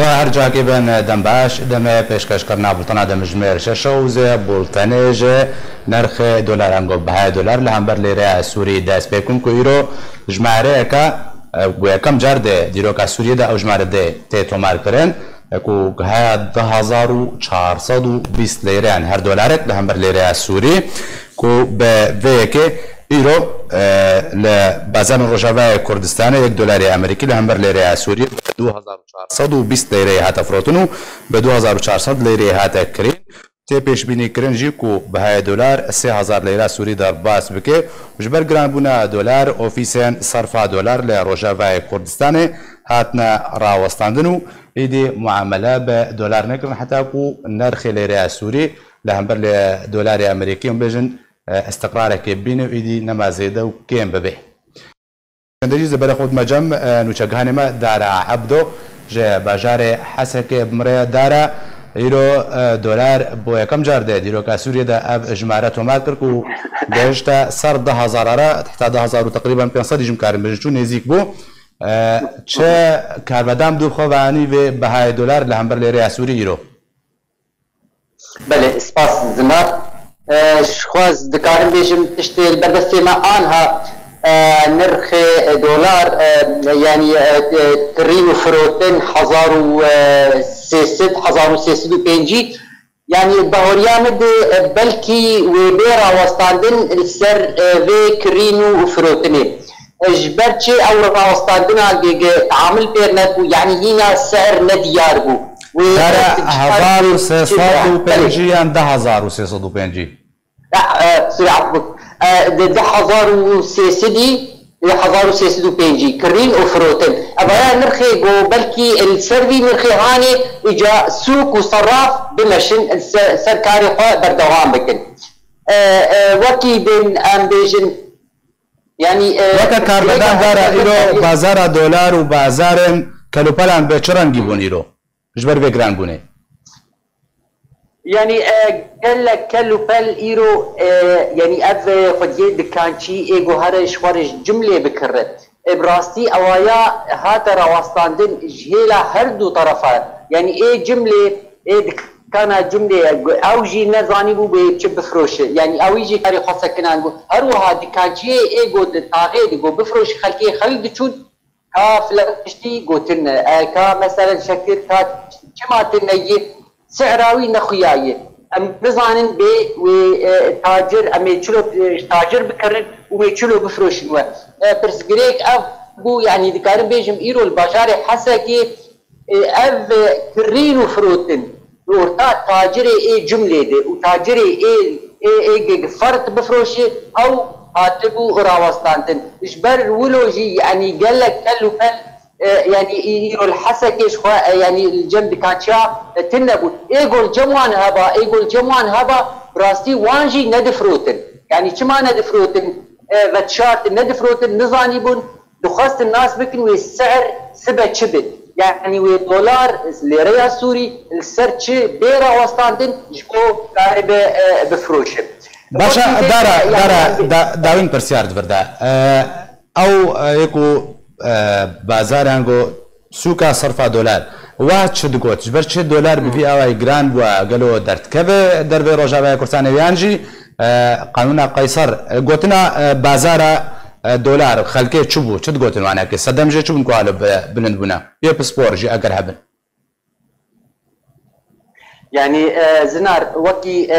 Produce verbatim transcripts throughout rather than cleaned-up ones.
Her cakê bin dem baş, demê pêşkêşkirina bultena demjimêr şeş û zê bultenê ji nirxê dolar ango bihayê dolar li hember lêreya Sûrî dest pê kin ku îro jimareyeke, e, ku yekem car dê dîroka Sûriyê de ew jimare dê tê tomarkirin, e, ku giha du hezar û çar sed û bîst leyreyan her dolarek li hember lêreya Sûrî, ku bi vê yekê îro, e, li bazarên Rojavayê Kurdistanê yek dolarê Amerîkî li hember lêreya Sûriyê bi du hezar û çar sed û bîst leyreyê hate firotin û bi du hezar û çar sed leyreyê hate kirîn. Tê pêşbînîkirin jî ku bihayê dolar sê hezar leyra Sûrî derbas bike û ji ber giranbûna dolar ofîsên serfa dolar li Rojavayê Kurdistanê hatine rawestandin û êdî muamele bi dolar nekirin heta ku nirxê leyreya Sûrî li hember li dolarê Amerîkî, em bêjin, e, îstiqrarekê bîne û êdî nema zêde û kêm bibe. Çendê jî zêbere xwe dime cem, e, nûçegihanê me Dara Ebdo ji bajarê Hesekê bi min re ye. Dara, îro, e, dolar bo yekem car de dîroka Sûriyê de ev jimare tomar kir ku gehişte ser du hezar re, heta du hezar û teqrîben pênc sed jî em karin bêjin çû nêzîk bû. E, çi karvedan bi dû xwe ve anî vê bihayê dolar li hember lêreya Sûrî îro? Belê, spas Zinar. E, ji xwe ez dikarim bêjim tiştê li ber destê me anha, e, nirxê dolar, e, yanî, e, e, kirîn û firotin hezar û sê sed, hezar û sê sed û pêncî, yanî bahoriya min de, e, belkî wê bê rawestandin li ser, e, vê kirîn û firotinê. E, ji ber çi ew rawestandina ge-, ge-, teamil pêr nebû, yanî hîna ser nediyar bû. Wê Dara hezar û sê sed û pêncî yan du hezar û sê sed û pêncî? Ya, e, sure afbûk. E, di du hezar û sê sedî, di hezar û sê sed û pêncî kirîn û firotin. Evaya nirxê go belkî li ser vî nirxê hanê îca sûk û serraf bimeşin, li se-, ser karê xwe berdewam bikin. E, e, wekî din em bêjin, yanî, e, Weke karvedan Dara, îro bazara dolar û bazarên kelopelan bi çi rengî bûn îro? Ji ber vê giranbûnê. Yanî, e, gelek kel û pel îro, e, yanî ev, e, xwediyê dikançî ê guhere ji xwe re ji cimlê bikirre. E, bi rastî ewaya hate rawestandin ji hêla her du terefa. Yanî ê cimlê, ê dikana cimlê ye, ew jî nezanîbû bê çi bifroşe. Yanî ew jî karê xwe sekinan bû. Her wiha dikançiyê ê got di taxê de got bifroşe xelkê, xelk diçûn, ka filan tiştî gotin ne. E, ka meselen şekir, ka çima tine yê, sihra wî nexuya yê. Em nizanin bê wê, e, tacir, em ê çilo, e, tacir bikirin û wê çilo bifroşin we. E, pirsgirêk ev bû, yanî dikarim bêjim îro li bajarê Hesekê, e, ev, e, kirîn û firotin. Li orta tacirê ê cumlê de û tacirê ê, ê, ê ge-, ge-, fert bifroşê, ew hatibû rawestandin. Ji ber wilo jî, yanî gelek kel û pel, e, yanî î-, îro li Hesekê ji xwe, e, yanî li cem dikançiya, e, tune bû. Ê go li cem wan heba, ê go li cem wan heba, bi rastî wan jî nedifrotin. Yanî çima nedifrotin? E, vetişartin, nedifrotin, nizanîbûn. Dixwestin nas bikin wê sihr sibe çi bi. Yanî wê dolar, lêreya Sûrî li ser çi bê rawestandin ji bo karibe, e, bifroşe. Baş e, Wekî dara, dara, da, dawîn pirsyar di vir de. E, ew, e, yê ku, e, bazaran go sûka serfa dolar. Wa çi digot? Ji ber çi dolar bi vî awayî giran bû? Gelo derdikeve dervê Rojavaya Kurdistanê yan jî, e, qanûna Qeyser, e, gotina, e, bazara, e, dolar, xelkê çi bû? Çi digotin wanekê? Sedem jê çi bûn ku halo bi-, bilind bûne? Yê pispor jî eger hebin. Yanî, e, Zinar, wekî, e,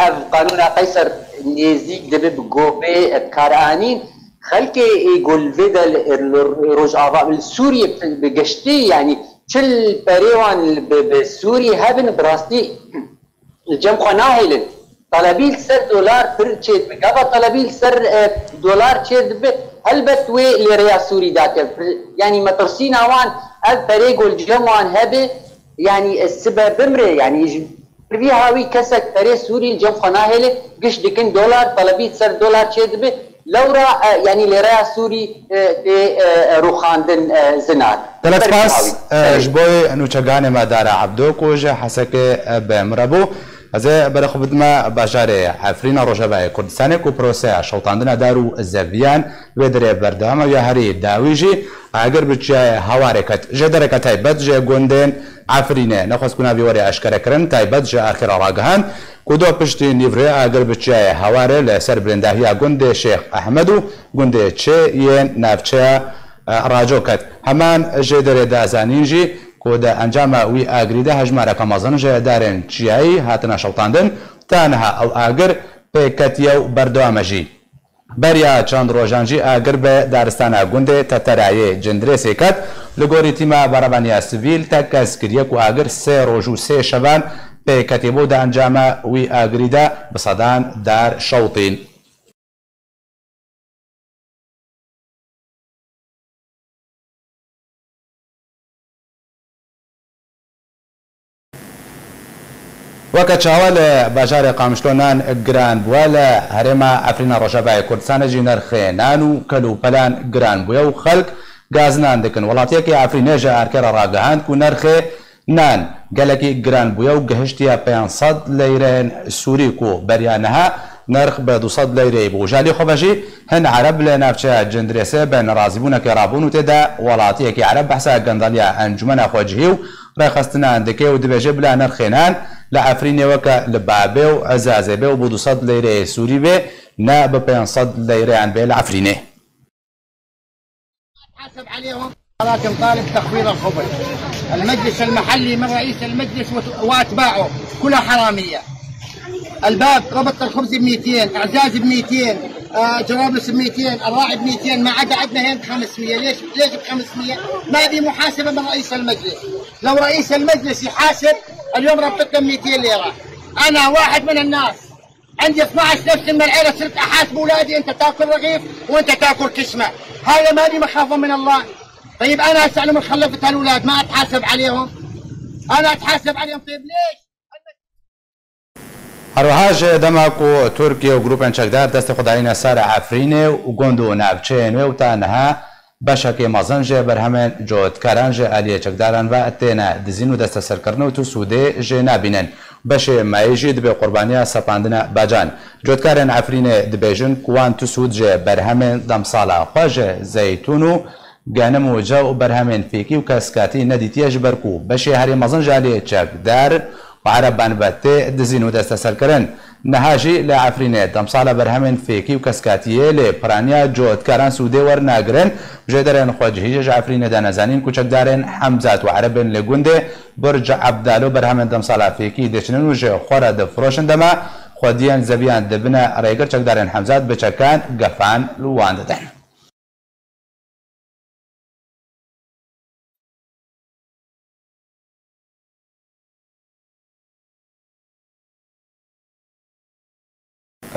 ev qanûna Qeyser nêzîk dibe bi govê, e, bi kar anîn, xelkê ê ku li vê de li, li Rojava, li Sûriyê bi, bi geştî, yanî çi li perê wan li, bi, bi Sûriyê hebin, bi rastî li cem xwe nahêlin. Talebî li ser dolar pir çêdibe. Gava talebî li ser, e, dolar çêdibe, helbet wê lêreya Sûrî dake. Yanî metirsîna wan, ev perê ku li cem wan hebe, yanî, e, sibe bimre. Yanî ji vî hawî kesek perê Sûrî li cem xwe nahêle, giş dikin dolar, talebî li ser dolar çêdibe. Lewra, e, yanî lêreya Sûrî, e, tê, e, rûxandin, e, Zinar. Gelek spas, e, ji bo nûçeganê me Dara Ebdo ku ji Hesekê, e, bi min re bû. Ez ê berê xwe bidime bajarê Efrîna Rojavayê Kurdistanê ku proseya şewitandina dar û zeviyan wê derê berdewam e ya herî dawî jî agir bi çiyayê Hawarê ket. Ji dereke taybet ji gundên Efrînê nexwest ku navê were eşkerekirin, taybet ji erkê re ragihand ku do piştî nîvrê agir bi çiyayê Hewarê li ser bilindahiya gundê Şêx Ehmed û gundê Çê yên navçeya, e, Raco ket. Heman jêderê da zanîn jî ku di encama wî agirî de hejmareke mezin ji darên çiyayî hatine şewitandin, ta niha ew agir pêk ketiye û berdewam e jî. Beriya çend rojan jî agir bi daristana gundê Tetera yê Cindirêsê ket. Li gorî tîma berebaniya sivîl, te kes kiriye ku agir sê roj û sê şevan pê ketibû, di encama wî agirî de bi sedan dar şewitîn. Weke çawa li bajarê Qamişlo nan giran bûye, li herêma Efrîna Rojavayê Kurdistanê jî nirxê nan û kel û pelan giran bûye û xelk gazinan dikin. Welatiyekî Efrînê ji erkê re ragihand ku nirxê nan gelekî giran bûye û gihiştiye pênc sed leyrên sûrî ku beriya niha nirx bi du sed leyreyê bû. Ji alî xwe ve jî hin Ereb li navçeya Cindirêsê bi nerazîbûnekê rabûn û tê de welatiyekî Ereb behsa gendaliya Encûmena Xwecihî û rêxistina dike û dibêje bila nirxê nan li Efrînê weke li Babê û Ezazê be û bi du sed leyreyê sûrî be, ne bi pênc sed leyreyan be li Efrînê. تحاسب عليهم. ولكن طالب تخفيض الخبز. المجلس المحلي من رئيس المجلس وت-، وأتباعه كلها حرامية. الباب، ربط الخبز ب ميتين، أعزاز ب ميتين، آه، جرابس ب ميتين، الراعي ب ميتين، ما عدا عندنا هين ب خمسمية. ليش، ليش ب خمسمية؟ ما في محاسبة من رئيس المجلس. لو رئيس المجلس يحاسب، اليوم ربطتنا ب ميتين ليرة. أنا واحد من الناس عندي اثناعش نفس من العيلة، صرت أحاسب أولادي: أنت تاكل رغيف وأنت تاكل كشمة. هذا ما لي مخافة من الله؟ طيب، أنا هسه لمن خلفت هالأولاد ما أتحاسب عليهم؟ أنا أتحاسب عليهم؟ طيب، ليش؟ Her wiha ji dema ku Tirkiye û grûpên çekdar destê xwe dayîne ser Efrînê û gund û navçeyên wê û ta niha beşekê mezin ji berhemên cotkaran ji aliyê çekdaran ve têne dizîn û desteserkirin û tu sûdê jê nabînin. Beşê meyî jî dibe qurbaniya sepandina bacan. Cotkarên Efrînê dibêjin ku wan tu sûd ji berhemên demsala xwe ji zeytûn û genim û cew û berhemên fêkî û keskatî nedîtiye, ji ber ku beşê herî mezin ji aliyê çekdar û ereban ve tê dizîn û desteserkirin. Niha jî li Efrînê demsala berhemên fêkî û keskatiyê lê piraniya cotkaran sûdê wernagirin. Jêderên xwecihî jî ji Efrînê dane zanîn ku çekdarên Hemzat û Erebên li gundê Burc Ebdalo berhemên demsala fêkî diçinin û ji xwe re difiroşin, dema xwediyên zeviyan dibine rêgir, çekdarên Hemzat bi çekan gefan li wan didin.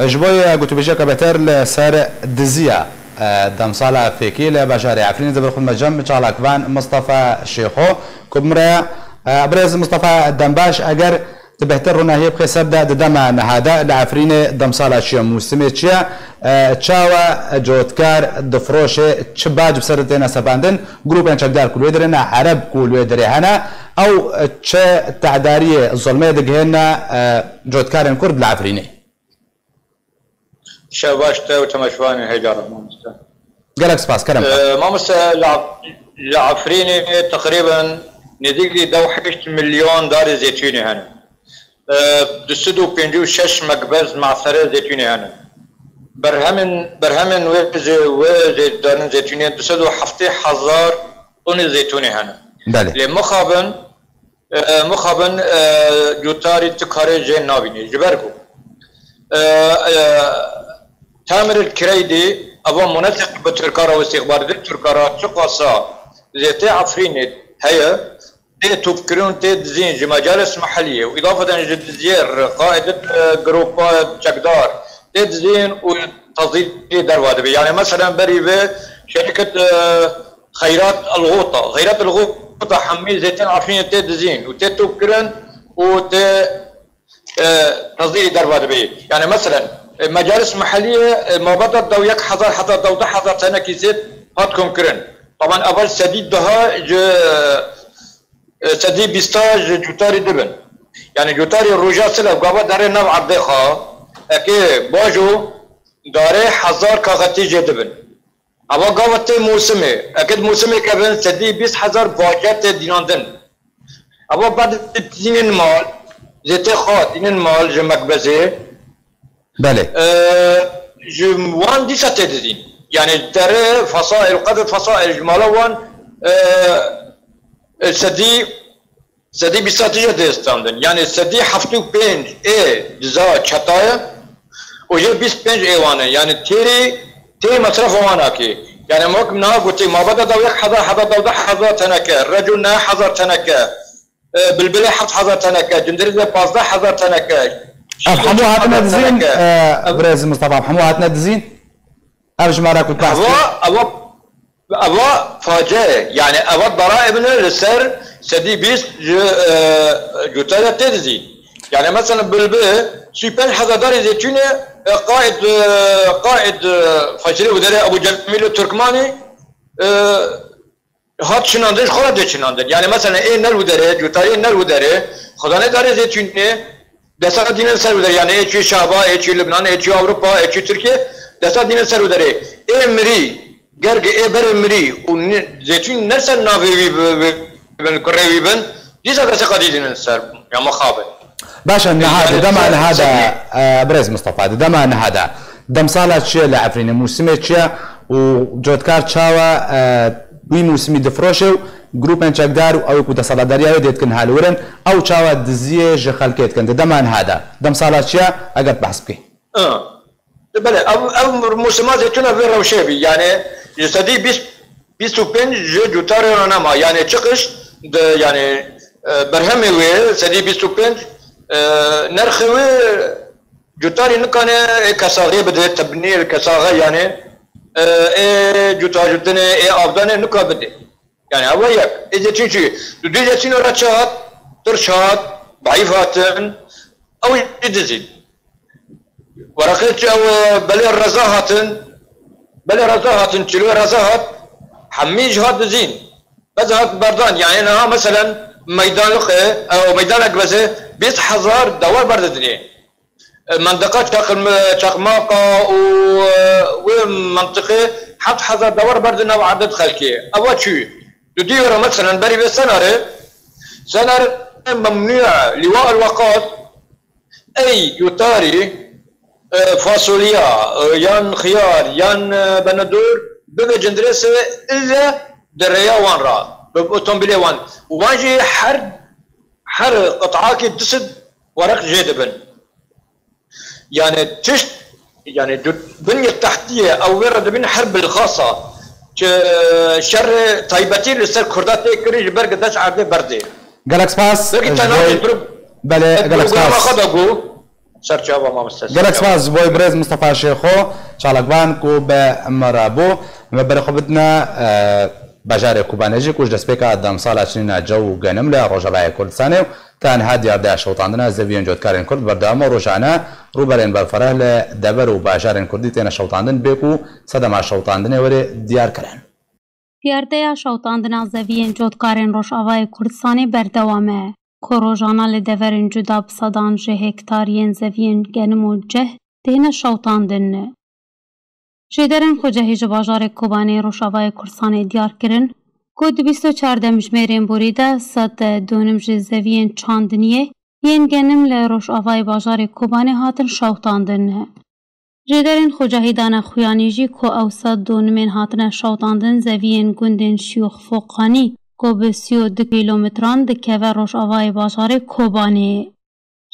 Ji bo ye gotûbêjiyeke beter li ser diziya, e, demsala fêkî li bajarê Efrînê, divir xwe me cem çalakvan Mistefa Şêxo, ku bi min re, e, birêz Mistefa, dembaş, eger tu bêhtir ronahiyê bixê ser de, di dema niha de li Efrînê demsala çi ye, mûsimê çi ye, e, çawa cotkar difiroşe, çi bac bi ser têne sepandin, grûpên çekdar ku li wê derê ne, Ereb ku li wê derê hene, ew çi tehdariyê, zilmê digihêne, e, cotkarên Kurd li Efrînê? Şev baş te û temaşevanên hêja re, mamoste. Gelek spas, kerem. Ee, mamoste, li Af-, li Efrînê teqrîben nêzîkî deh û heşt milyon darê zeytûnê hene. Ee, du sed û pêncî û şeş mekbez, masere zeytûnê hene. Berhemên, berhemên wê zê-, wê zê-, darên zeytûnê du sed û heftê hezar tonê zeytûnê hene. Belê. Lê mixabin, e, mixabin, e, cutarî tu karê jê nabînî. Ji ber ku, e, e, temir el kireydî, eva muneseq bi Tirka re û îstîxbaratê Tirka re çiqasa zêtê Efrînê heye, tê topkirin, tê dizîn ji mecalis mehelliyê û îdafeten ji diziyê qaîdet, e, grupa çekdar tê dizîn û tezîrê derva dibe. Yani meselen berî vê şerîket, e, Xeyrat El Xota. Xeyrat El Xota hemî zêtên Efrînê tê dizîn û tê topkirin û tê, e, tezîrê derva dibe. Yani meselen, e, mecalis mehelliyê, e, mabeta dew yek hezar heta dew du hezar tenekî zêt hat komkirin. Taban ev sedî daha ji, e, sedî bîsta ji cutarî dibin. Yani cutarî roja silev gava derê nav erdê xwe, eke bajo darê hezar kaxetî jê dibin. Ava gava tê mûsimê, eke di mûsimê kevin sedî bîst hezar baje tê dînandin. Ava berdidînin mal, zêtê xwe dînin mal ji mekbezê. Belê. E, ji wan dîsa tê dizîn. Yani dere fasail, qedr fasail ji mala wan, e, e, sedî, sedî bîsta tije tê standin. Yani sedî heftê û pênc ê diza çetaya û jê bîst pênc ê wan e. Yani têrî, têrî mesrefa wan akê. Yani em wek niha gotê, mabeda da yek hezar, heta dewdeh hezar teneke, reco neh hezar teneke, e, bilbilê heft hezar teneke, cindirîzê pazdeh hezar teneke. Ev hemû hatine dizîn, teneke. E, birêz Mistefa, ev hemû hatine dizîn? Ev jimara ku tu behs kir? Ewa, ewa, ewa face ye. Yani ewa dara ebine li ser sedî bîst ji, e, cotaya tê dizî. Yani mesela bilbi sî pênc hezar darê zeytûnê, e, qaid, e, qaid, e, faşirê û derê Ebu Cemîl Türkmanî, e, hat çinandin, ji xwe re dê çinandin. Yani mesela ê ner û derê, cutariyê ner û derê, xwedanê darê zeytûnê, desa dînin ser û derê. Yani ê çûyê Şaba, ê çûyê Libnan, ê çûyê Ewropa, ê çûyê Tirkiye, desa dînin ser û derê. Ê mirî, gerge ê berê mirî û ni-, zeytûn ner ser navê wî bi-, bi-, bin, kurê wî bin, dîsa destê xwe dî dînin ser, ya mixabin. Baş e, niha di dema niha de, e, birêz Mistefa, di dema niha de, demsala çi ye li Efrînê, mûsimê çi ye û cotkar çawa, e, wî mûsimî difiroşe û grûpên çekdar û ew ku desthilatdariya wê dê dikin haliwirin, ew çawa diziyê ji xelkê dikin? Di dema niha de, demsala çi ye, eger tu behs bikî? Aa. Belê, ev, ev mûsima zeytûna vê rewşê bî. Yani ji sedî bîst, bîst û pênc ji cutarê re nema. Yani çi qiş di, yani, e, berhemê wê sedî bîst û pênc, e, nerxê wê cutarî nikane ê kesaxê bide, tebnî ê kesaxe, yani, e, ê cutajutine, ê avdane nika bide. Yani ew e yek. Ê zeytûn çi? Tu dû zeytûna re çi hat? Tirş hat, daîf hatin. Ew ê dizîn. Weraqê çi ew, e, belê reza hatin. Belê reza hatin, çilo reza hat. Hemî ji hat dizîn. Bes hat berdan. Yani niha meselen meydanlixê, ew meydanek bese bîst hezar dewar berdidinê. E, mentiqa Çaqm-, Çaqmaqa û, e, wê mentiqê heft hezar dewar berdin nav edet xelkê. Ewa çû? Tu dî were meselen berî vê Senarê, Senar memnû ye, Lîwa el Weqas, ey cutarî, e, fasolya, e, yan xiyar, yan, e, benedor, bibe cindirêsê ille di rêya wan ra, bi otomobîlê wan. Wan jî her, her qit'akê du sed wereq jê dibin. Yani tişt, yani du-, binyê tehtiyê ew wê re dibin herb el-xasa. Çi şerê taybetî li ser Kurda tê kirî ji ber ku dest erdê berdê. Gelek spas. Belkî ji te bo-, navê pro-, belê, gelek programa spas. Xwe de got, serçava mamoste. Gelek spas ji bo birêz Mistefa Şêxo, çalakvan ku bi me re bû. Me berê xwe bidine, e, bajarê Kobanê jî ku ji destpêka demsala çinîna cew û genim li Rojavayê Kurdistanê û Tenha diyardeya şewitandina zeviyên cotkarên Kurd berdewam e. Rojane rûberên berfireh li dever û bajarên Kurdî têne şewitandin, bê ku sedema şewitandinê were diyar kirin. Diyardeya şewitandina zeviyên cotkarên Rojavayê Kurdistanê berdewam e, ku rojane li deverên cuda bi sedan ji hektariyên zeviyên genim û ceh têne şewitandin. Jêderên xwecehî ji bajarê Kobanê Rojavayê Kurdistanê diyar kirin ku di bîst û çar demjimêrên borî de sed donim ji zeviyên çandiniyê yên genim li rojavayê bajarê Kobanê hatin şewitandin. Jêderên xwecehî dane xuyanî jî ku ew sed donimên hatine şewitandin zeviyên gundên Şiyûx Foqanî ku bi sî û du kîlometran dikeve rojavayê bajarê Kobanê.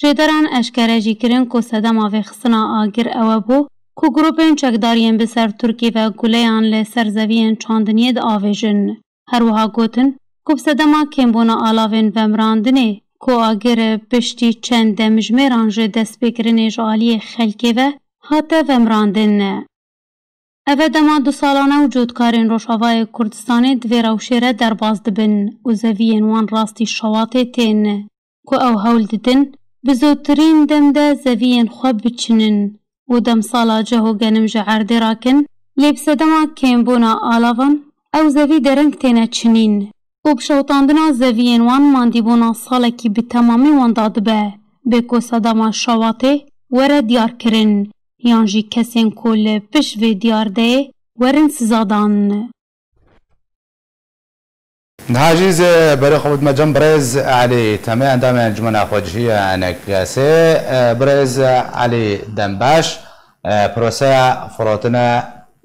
Jêderan eşkere jî kirin ku sedema vêxistina agir ew e bû ku grûpên çekdar yên bi ser Tirkî ve guleyan li ser zeviyên çandiniyê diavêjin. Her wiha gotin ku bi sedema kêmbûna alavên vemirandinê ku agir piştî çend demjimêran ji destpêkirinê ji aliyê xelkê ve hate vemirandin. Ev e dema du salane û cotkarên Rojavayê Kurdistanê di vê rewşê re derbas dibin û zeviyên wan rastî şewatê tên, ku ew hewl didin bi zûtirîn dem de zeviyên xwe biçinin û demsala ceh û genim ji erdê rakin, lê bi sedema kêmbûna alavan ew zevî dereng têne çinîn û bi şewitandina zeviyên wan mandîbûna salekî bi temamî wan dadibe, bê ku sedema şewatê were diyarkirin. Yan jî kesên ku li pişt vê diyardeyê werin sizadan. Niha jî zê berê xwe bidime cem birêz Elî Temê, endamê Encûmena Xwecihî ya Enekesê. E, birêz Elî, dembaş. E, proseya firotina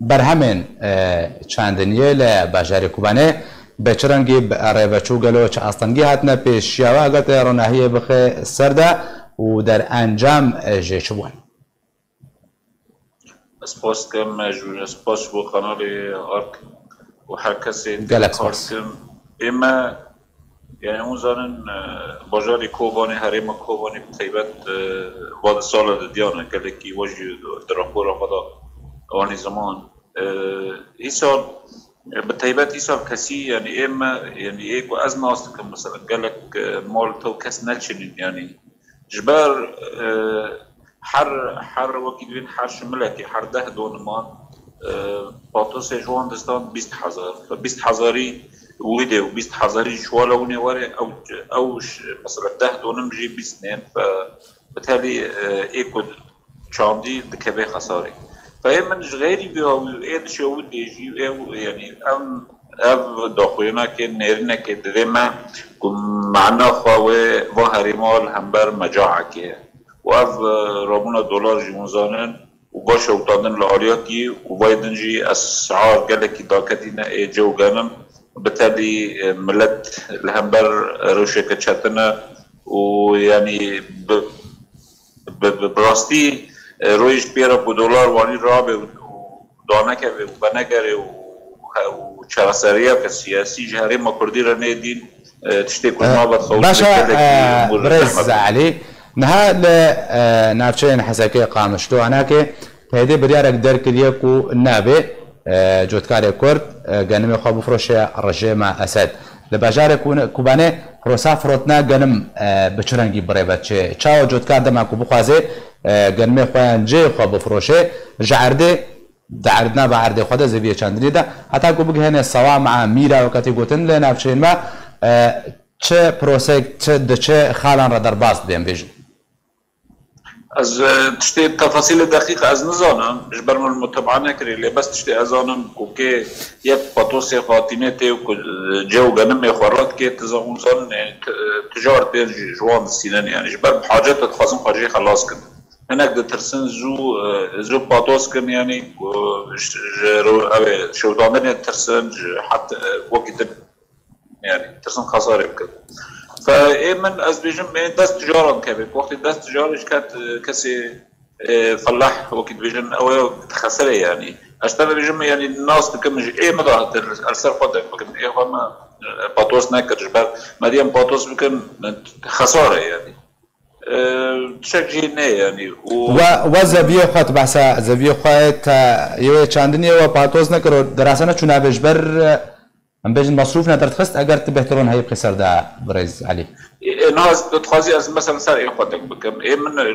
berhemên, e, çandiniyê li bajarê Kobanê bi çi rengî, bi rêveçû, gelo çi astengî hatine pêşiya we, eger te ronahiyê bixê ser de û derencam, e, jê çi bûn? Spas dikim ji, spas ji bo kanalê Ark û her kesê Gelek spas. Ark. Ê me, yani, hûn zanin, e, bajarê Kobanê, herêma Kobanê bi taybet, e, va di sala di diyane gelekî we jî di rapora xwe de anî ziman. E, îsal, e, bi taybet îsal kesî, yani, ê me, yani, ê ku ez nas dikim, mesela, gelek, e, mal tew kes neçinin, yani, ji ber, e, her, her wekî dibên her şimilekê, her deh doniman, e, patosê ji wan distan bîst hezar. Bîst hezarî wî dê û bîst hezarî ji wala winê were, ew, ew ji, mesela deh donim jî bîst nên, fe, bi telî, e, ê ku çandî dikeve xesarê. Fe ê min ji xeyrî vê hawî ê dişewitê jî, ew, yani, em, ev daxuyanekê, nêrînekê divê me ku mana xwe wê va herêma li hember mecahekê ye. Û ev, e, rabûna dolar jî hûn zanin û va şewitandin li aliyakî û vay din jî esar gelekî daketîne ê cew genim. Bi telî, e, milet li hember rewşeke çetin e û, yani, bi, bi, bi, bi rastî, e, royê ji pê re ku dolar wanî rabe û, û danekeve û venegere û, û çareseriyeke siyasî ji herêma Kurdî re nêdîn, e, tiştê ku, e, nabe xewt baş e, gelekî, e, umûr birêz zehmet. Elî, niha li, e, navçeyên Hesekê, Qamişlo, Anakê P Y D biryarek derkiriye ku nabê, e, cotkarê Kurd, e, genimê xwe bifroşe rejêma Esed. Li bajarê Kûne-, Kobanê prosa firotina genim, e, bi çi rengî bi rê ve diçe? Çawa cotkar dema ku bixwaze, e, genimê xwe yan cihê xwe bifroşe, ji erdê, di erd-, nava erdê xwe de, zeviyê çandiniyê de, heta ku bigihêne Sewama, Mîra, weke tê gotin li navçeyên me, e, çi proseyek, çi di çi xalan re derbas dibe, em bêjin? Ez, e, tiştê tefasîlê deqîq ez nizanim, ji ber min mutebaa nekirî, lê bes tiştê ez zanim ku kê yek patosê xwe hatînê tê û ku, e, cê û genimê xwe rat kê, ti za-, hûn zanin, yani, ti-, e, tijar tên ji, ji wan distînin, yani, ji ber bi hacet dixwazin xwe jê xelas kin. Hinek ditirsin zû, e, zû patos kin, yani, ku ji, ji ro-, ew ê şewitandinê ditirsin, ji het, e, wekî din. Yani, tirsin xesarê bikin. Fe ê min, ez bêjim, ê dest ticaran keve. Wextê dest ticarê ji ket, kesê, e, felah, wekî dibêjin, ew ê xesere yani. Ez te bêjim, yani, nas dikim, ji ê min de hatir, ez ser xwe deng bikim. Ê xwe me, e, patos nekir, ji ber me diyem patos bikim, xesare yani. E, tişek jî ne yani. Û we, we zeviyê xwe, tu behsa zeviyê xwe, te yê wê çandiniyê we patos nekir û derasene çû navê ji ber, e, Em bêjin mesrûf ne derdxist, eger tu bêhtiron heyî bixî ser de, birêz Elî. Ê, niha ez dixwazî ez mesela ser ê xwe deng bikim. Ê min li,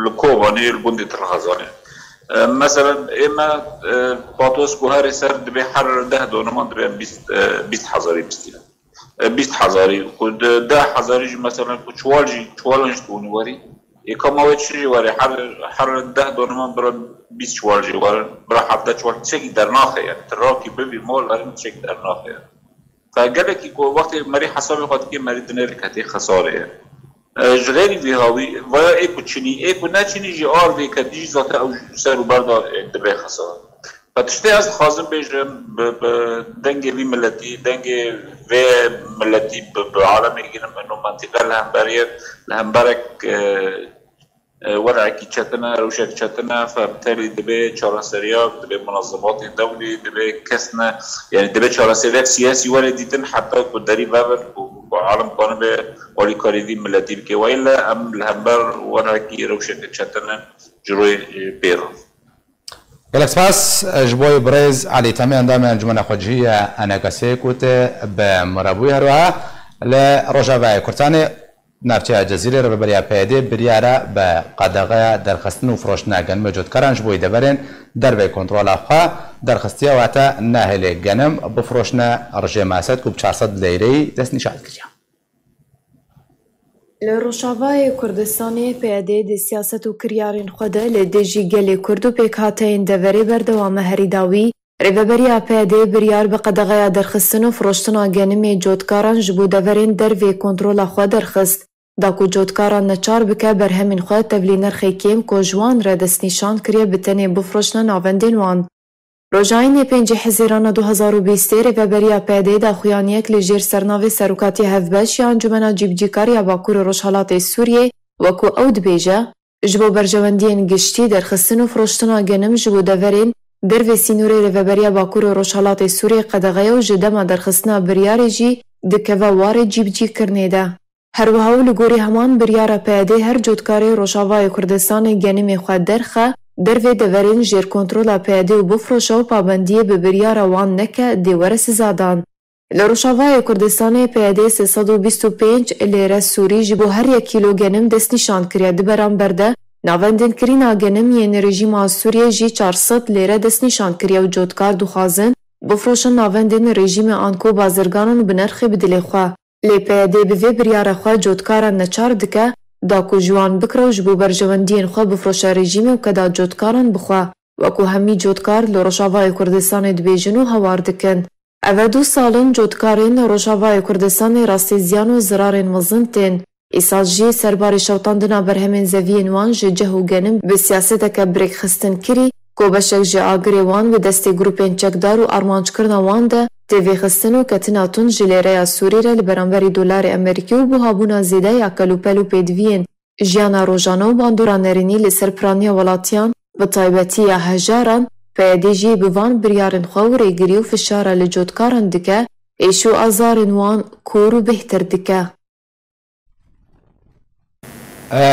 li Kobanê, li gundê Tirxezanê. E, mesela ê me, e, patos ku herê ser dibê her deh doniman dibê bîst, e, bîst hezarî bistîne. E, bîst hezarî, ku de-, deh hezarî jî mesela ku çuwal jî, çuwalan jî dibûnî werî. Ê, kama wê çi jî were, her, her deh doniman bira bîst çuwal jî werin, bira hevdeh çuwal, tiştekî dernaxe yani. Tirakî bibî mol werin, tiştekî dernaxe yani. Fe gelekî ku wextê merî hesabê xwe dikê, merî dinêrî ketê xesarê ye. E, ji xêrî vî hawî, vaya ê ku çinî, ê ku neçinî jî ar vê ketî jî zaten ew ji ser û ber de, e, dibe xesar. Ve tiştê ez dixwazim bêjim, bi, bi dengê vî miletî, dengê vê miletî bi, bi alemê ginim ino mentiqe li hemberiyê, li hemberek, e, e, werekî çetin e, rewşek çetin e, fe bi telî dibê çareseriya, dibê munazematên dewlî, dibê kes ne, yani dibê çareseriyek siyasî were dîtin, heta ku derî vevin û, û alem kanibe alîkarî vî miletî bike. Wayî le em li hember werekî rewşeke çetin e, ji royê, e, pê re. Gelek spas ji bo birêz Elî Temê, endamê Encûmena Xwecihî ya Enekesê ku te bi min re bûyî. Her wiha li Rojavayê Kurdistanê, navçeya Cezîrê, rêveberiya P Y D biryara bi qedexeya derxistin û firoştina genimê cotkaran ji bo deverên dervey kontrola xwe derxistiye, wate nahêlê genim bifiroşine rejêma Esed ku bi çar sed leyreyî destnîşan kiriye. Li Rojavayê Kurdistanê P Y D di siyaset û kiryarên xwe de li dijî gelê Kurd û pêkhateyên deverê berdewam e. Herî dawî, Rêveberiya P Y D'ê biryar bi qedexeya derxistin û firoştina genimê cotkaran ji bo deverên dervê kontrola xwe derxist, da ku cotkaran neçar bike berhemên xwe tevlî nirxê kêm ku ji wan re destnîşan kiriye bi tenê bifroşne navendên wan. Rojayînê pêncî Hezîrana du hezar û bîstê Rêveberiya P Y D'ê daxuyaniyek li jêr sernavê Serokatiya Hevbeş ya Encûmena Cîbicîkar ya Bakur û Rojhelatê Sûriyê, wekû ew dibêje, ji bo berjewendiyên giştî derxistin û firoştina genim ji bo deverên dervê sînorê Rêveberiya Bakur û Rojhelatê Sûriyê qedexe ye û ji dema derxistina biryarê jî dikeve warê cîbicîkirinê de. Her wiha û li gorî heman biryara P Y D'ê her cotkarê Rojavayê Kurdistanê genimê xwe derxe dervê deverên jêr kontrola P Y D'ê û bifroşe û pabendiyê bi biryara wan neke dê were sizadan. Li Rojavayê Kurdistanê P Y D'ê sê sed û bîst û pênc lêre Sûrî ji bo her yek kîlo genim destnîşan kiriye. Di beramber de navendên kirîna genim yên rejîma Sûriyê jî çar sed lêre destnîşan kiriye û cotkar dixwazin bifroşin navendên rejîmê anku bazirganan bi nirxê bi dilê xwe. Lê P Y D bi vê biryara xwe cotkaran neçar dike, da ku ji wan bikire û ji bo berjewendiyên xwe bifroşe rejîmê û keda cotkaran bixwe, wekû hemî cotkar li Rojavayê Kurdistanê dibêjin û hawar dikin. Ev e du sal in cotkarên li Rojavayê Kurdistanê rastî ziyan û zirarên mezin tên. Îsal jî serbarê şewtandina berhemên zeviyên wan ji cih û genim bi siyaseteke birêkxistin kirî, ku beşek ji agirê wan bi destê grûpên çekdar û armanckirina wan de tê vêxistin û ketina tund ji lêreya Sûrî re li beramberî dolarê Amerîkî û buhabûna zêde ya kelûpel û pêdiviyên jiyana rojane û bandora nerînî li ser piraniya welatiyan, bi taybetî ya hejaran, P Y D jî bi van biryarên xwe û rêgirî û fişara li cotkaran dike, êş û azarên wan kûr û bêhtir dike.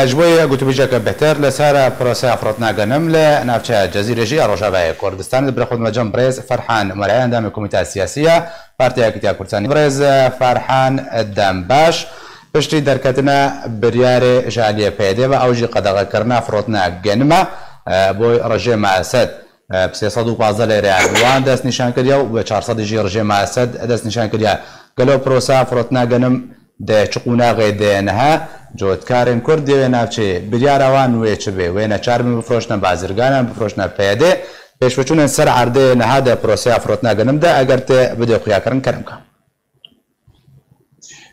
Ji bo yê gotûbêjeke bêhtir li ser proseya firotina genim li navçeya Cezîrê jî ya Rojavayê Kurdistanê, li ber xwe dime cem birêz Ferhan Merayan, endamê Komîteya Siyasî ya Partiya Yekîtiya Kurdistanê. Birêz Ferhan, dem baş. Piştî derketina biryarê ji aliyê P Y D ve, ew jî qedexekirina firotina genim e, bo rejîma Esed. Bi sê sed û pazdeh lêre wan dest nîşan kiriye û bi çar sed jî rejîma Esed dest nîşan kiriye. Gelo proseya firotina genim di çi qonaxê de niha? Cotkarên Kurd yê wê navçeyê biryara wan wê çi bê? Wê neçar bin bifroşine bazirganan, bifroşine P Y D? Pêşveçûnên ser erdê niha di proseya firotina genim de eger tê bidê xuyakirin, kerem ke.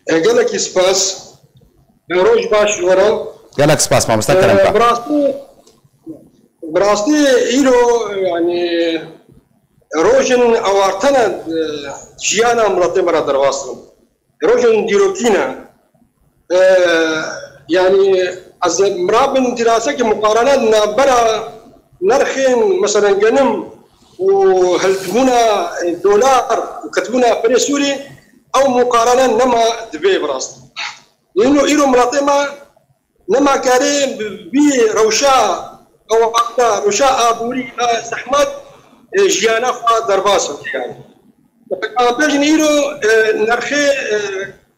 E, gelekî spas. E, roj baş ji we re. Gelek spas mamoste, kerem ke. E, bi rastî, bi rastî îro, yani, rojin awarte ne, e, jiyana miletê me re derbas in. Rojin dîrokî ne. E, yani, ez mirabin dîrasekî muqarene navbera nerxên, meselen, genim û hiltibûna, e, dolar û ketibûna perê Sûrî, ew muqarene nema dibe bi rastî. Îro, îro miletê me nema karê bi vî rewşa, ew wexta rewşa aborî a zehmet, e, jiyana xwe derbas bike yani. Em bêjin îro, e, nerxê, e,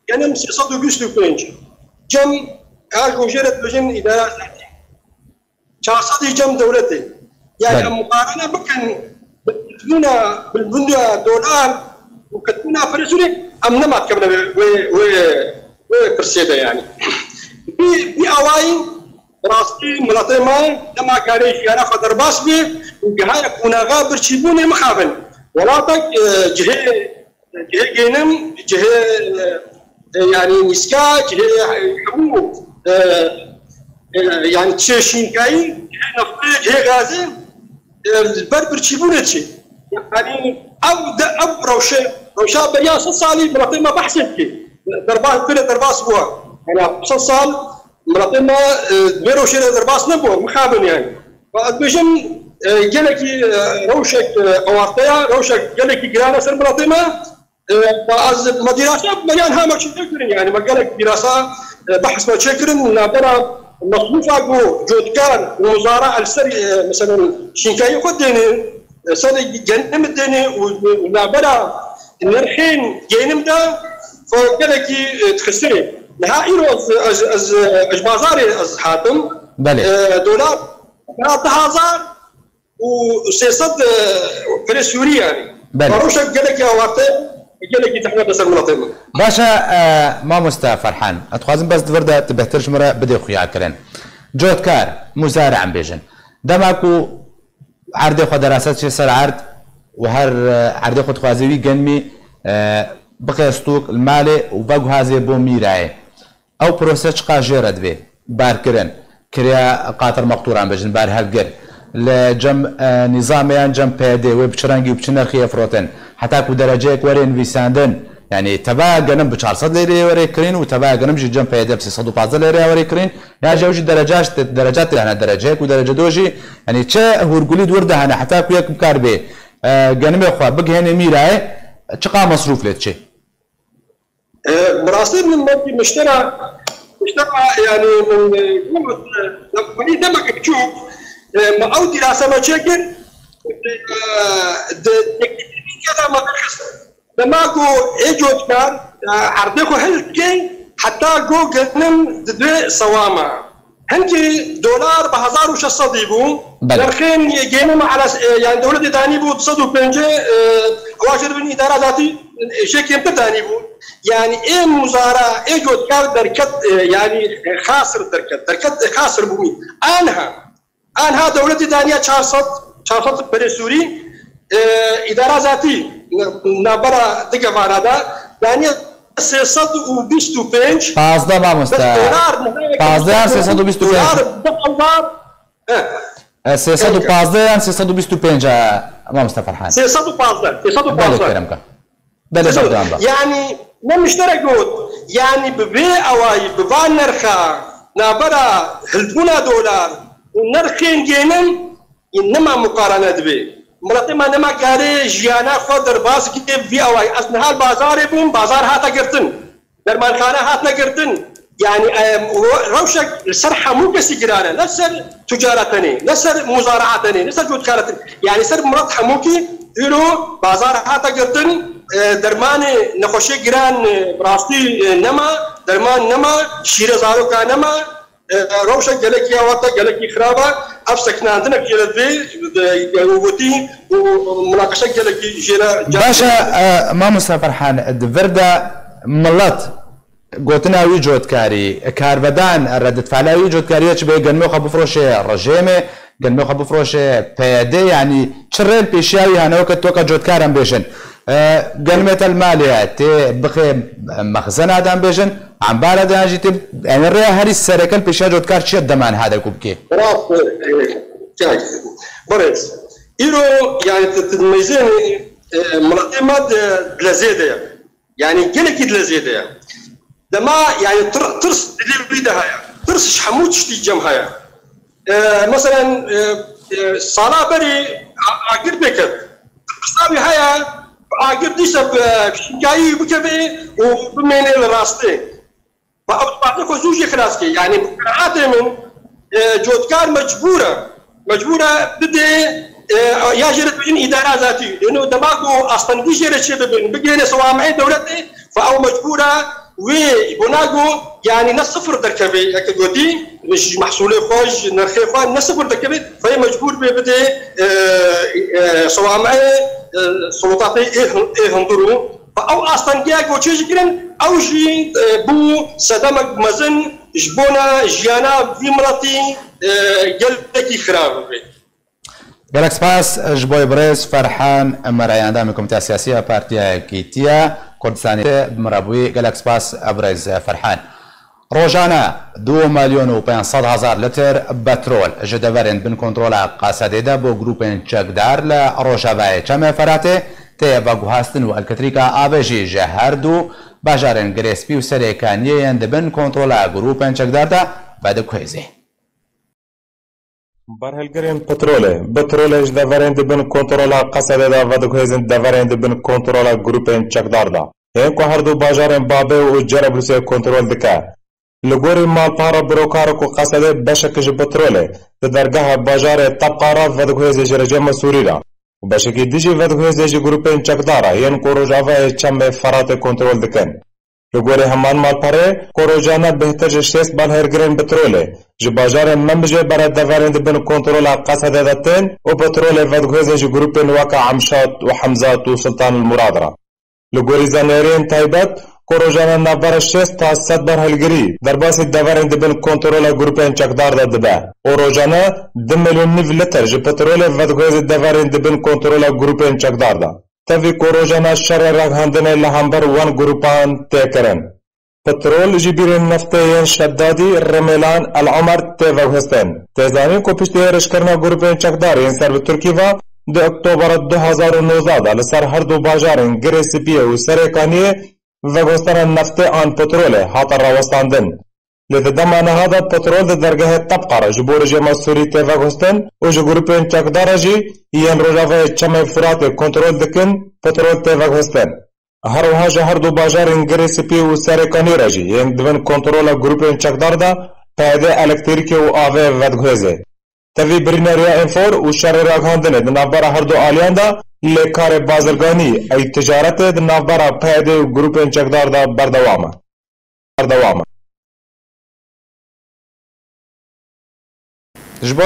genim sê sed û bîst û pênc. Cem, her ku jê re dibêjin îdara zetî. Çar sed cem dewletê. Yani Belê. Em muqarene bikin bi bûna, bi bûna dolar û ketbûna perê Sûrî, em nema dikevine wê, wê, wê, wê pirsê de yani. Bi, bi awayî rastî miletê me nema karê jiyana xwe derbas bê û gihaya qonaxa birçîbûnê mixabin. Welatek, e, cihê Cihê genim, cihê, e, yani nîska, cihê, e, hemû, e, e, yani çi şînkayî, cihê neftê, cihê gazê, e, li ber birçîbûnê diçe. Yani ev de, ev rewşe, rewşa beriya sed salî miletê me behsê dike. Derbas, bire derbas bû. Yani sed sal miletê me, e, vê rewşê re derbas nebû, mixabin yani. Ve ez dibêjim, e, gelekî, e, rewşek, e, awarte ya, rewşek gelekî giran e ser miletê me. E, ve ez me dîrasa beriyan hema çêkirin, yani me gelek dîrasa, e, behs me çêkirin, navbera mesrûfa ku cotkar û muzara el ser, e, meselen şînkayî xwe dêne, e, ser genim dêne û, û navbera nirxên genim de xwe gelekî, e, dixistirê. Niha îro ez, ez, ez, ez bazarê ez hatim. Belê. E, dolar niha du hazar û sê sed, e, perê Sûrî yani. Belê. Rewşek gelekî awarte, gelekî zehmet li ser miletê min. Baş e, e, mamoste Ferhan, ez dixwazim bes di vir de tu bêhtir ji min re bidê xuyakirin. Cotkar, muzare em bêjin. Dema ku erdê xwe derase diçe ser erd, û her, e, erdê xwe dixwaze wî genimî, e, bixe stûk li malê û veguhazê bo Mîrayê. Ew prose çiqas jê re divê? Barkirin, kiriya qatir meqtûran bêjin, barhevgir. Li cem, e, nîzamê yan cem P Y D wê bi çi rengî û bi çi nirxî yê firotin? Heta ku dereceyek were nivîsandin, yanî teva genim bi çar sed lêrê were kirîn û teva genim jî cem P Y D bi sê sed û pazdeh lêrê were kirîn. Ya jî ew jî dereca, dereca tê hene, dereceyek û derece do jî, yanî çi hûrgulî di wir de hene, heta ku yek bikar bê, e, genimê xwe bigihêne Mîrayê, çiqa mesrûf lê diçê? E, bi rastî min belkî miştera, miştera, yanî min, e, got, e, lewmanî demek biçûk, e, me ew dîrase me çêkir, e, di teknîkî de me derxist. Dema ku ê cotkar, e, erdê xwe hildike, heta ku genim didê sewama. Hinkî dolar bi hezar û şeş sedî bû. Belê. Nirxên gênim ala, e, yani dewletê danî bû du sed û pêncî, e, ewa jê dibin îdara zatî, e, jê kêmtir danî bû. Yani ê muzara, ê cotkar derket, e, yani, e, xasir derket. Derket, e, xasir bû. Anha, anha dewletê daniye çar sed, çar sed perê Sûrî, e, îdara zatî, navbera digevana da, daniye sê sed û bîst û pênc. Pazdeh, mamoste. Bes dolar niha Pazdeh yan sê sed û bîst û pênc? Dolar bi hezar. He. E, sê sed û pazdeh yan sê sed û bîst û pênc, e, mamoste Ferhan? Sê sed û pazdeh, sê sed û pazdeh. Belê, kerem ke. Belê, berdewam be. Yani, ne mişterek got, yani bi vê awayî, bi van nirxa, navbera hildbûna dolar û nirxên gênim, nema muqarene dibe. Miletê me nema kare jiyana xwe derbas bike vî awayî. Ez niha li bazarê bûm, bazar hate girtin. Dermanxane hatine girtin. Yani, em, ro-, rewşek li ser hemû kesî giran e. Ne ser tucara tenê, ne ser muzara'a tenê, ne ser cotkara tenê. Yani ser milet hemûkî îro bazar hate girtin. E, dermanê nexweşê giran, e, bi rastî, e, nema, derman nema, şîrê zaroka nema. E, rewşek gelekî ya wate gelekî xirab e. Ev sekinandinek jê re divê, de, û gotî û munaqeşe gelekî jê re ca Baş e, e, mamoste Ferhan, di vir de milet gotina wî cotkarî, karvedan redîtfala wî cotkarî ye, çi bê genimê xwe bifroşe rejêmê, genimê xwe bifroşe P Y D, yanî çi rê li pêşiya wî hene, weke toka cotkar em bêjin. E, genimê te li malê ye, tê bixê mexzena de em bêjin, embara de yan jî tê, yanî rêya herî sereke li pêşiya cotkar çi ye dema niha de ku bikê? Rast, e, e, birêz. Îro, yani, tu, tu meyzênê, e, miletê me di, dilezê de ye. Yani, gelekî dilezê de ye. Dema, yani, tir-, tirs dilê wî de heye. Tirs ji hemû tiştî cem heye. E, meselen, e, e, sala berê a-, agir pêket. Tirsa wî heye, agir dîsa bi şinkayî wî bikeve û bimêne li rastê. Ve ew dixwaze xwe zû jî xilas ke. Yani bi qenaatê min, e, cotkar mecbûr e. Mecbûr e bidê, e, ya jê re dibêjin îdara zatî. Lêno dema ku astengî jê re çêbibin, bigihêne sewameyê dewletê, ve ew mecbûr e wê bona ku, yani ne sifir derkeve, yeke gotî, ji mehsulê xwe, ji nirxê xwe ne sifir derkeve, ve yê mecbûr bê bidê, e, e, sewameyê, e, sewlatê ê hin-, ê hundir û Ew astengiya ku çêdikirin, ew jî, e, bû sedemek mezin ji bona jiyana vî miletî, e, gelekî xirab bibe. Gelek spas ji bo birêz Ferhan Mera, endamê Komîteya Siyasî ya Partiya Yekîtiya Kurdistanê, bi min re bûyî. Gelek spas birêz Ferhan. Rojane du milyon û pênc sed hezar lîtir petrol ji deverên bin kontrola Qesedê de bo grûpên çekdar li rojavayê Çemê Feratê tê veguhastin û elektrîka avê jî ji her du bajarên Girêspî û Serêkaniyê yên di bin kontrola grûpên çekdar de vediguhêzê. Berhilgirên petrolê, petrolê ji deverên di bin kontrola Qesedê de vediguhêzin deverên di bin kontrola grûpên çekdar de. Hên ku her du bajarên Babê û Cerablusê kontrol dike. Li gorî malpara birokar ku Qesedê beşek ji petrolê di dergeha bajarê Tebqa re vediguhêzê ji rejêma Sûrî re û beşekî dijî vediguhêzê ji grûpên çekdar re yên ku rojavayê Çemê Feratê kontrol dikin. Li gorî heman malperê, ku rojane bêhtir ji şêst berhêrgirên petrolê ji bajarên Menbicê bere deverên di bin kontrola Qesedê de tên û petrolê vediguhêzin ji grûpên weke Emşat û Hemzat û Sultan el Murad re. Li gorî zaniyariyên taybet, ku rojane navbera şêst ta sed berhilgirî derbasî deverên di bin kontrola grûpên çekdar de dibe û rojane du milyon nîv liter ji petrolê vedguhêzê deverên di bin kontrola grûpên çekdar de. Tevî ku rojane şerê ragihandinê li hember wan grûpan tê kirin. Petrol ji bîrên neftê yên Şedadî, Remêlan, El Omer tê veguhestin. Tê zanîn ku piştî hêrişkirina grûpên çekdar yên ser bi Tirkî ve di Oktobera du hazar û nozdeh de li ser her du bajarên Girê Spiyê û Serê Kaniyê veguhestina neftê an petrolê hate rawestandin. Lê di dema niha de petrol di dergehê Tebqa re ji bo rejîma Sûrî tê veguhestin û ji grûpên çekdar re jî yên rojavayê Çemê Firatê kontrol dikin, petrol tê veguhestin. Her wiha ji her du bajarên Girê Spî û Serê Kanî re jî yên di bin kontrola grûpên çekdar de peyedê elektrîkê û avê vediguhêzê. Tevî birînariya Enfor û şerê ragihandinê di navbera her du aliyan de lê karê bazirganî ey ticaretê di navbera peyedê û grûpên çekdar de berdewam e. Berdewam e. Ji bo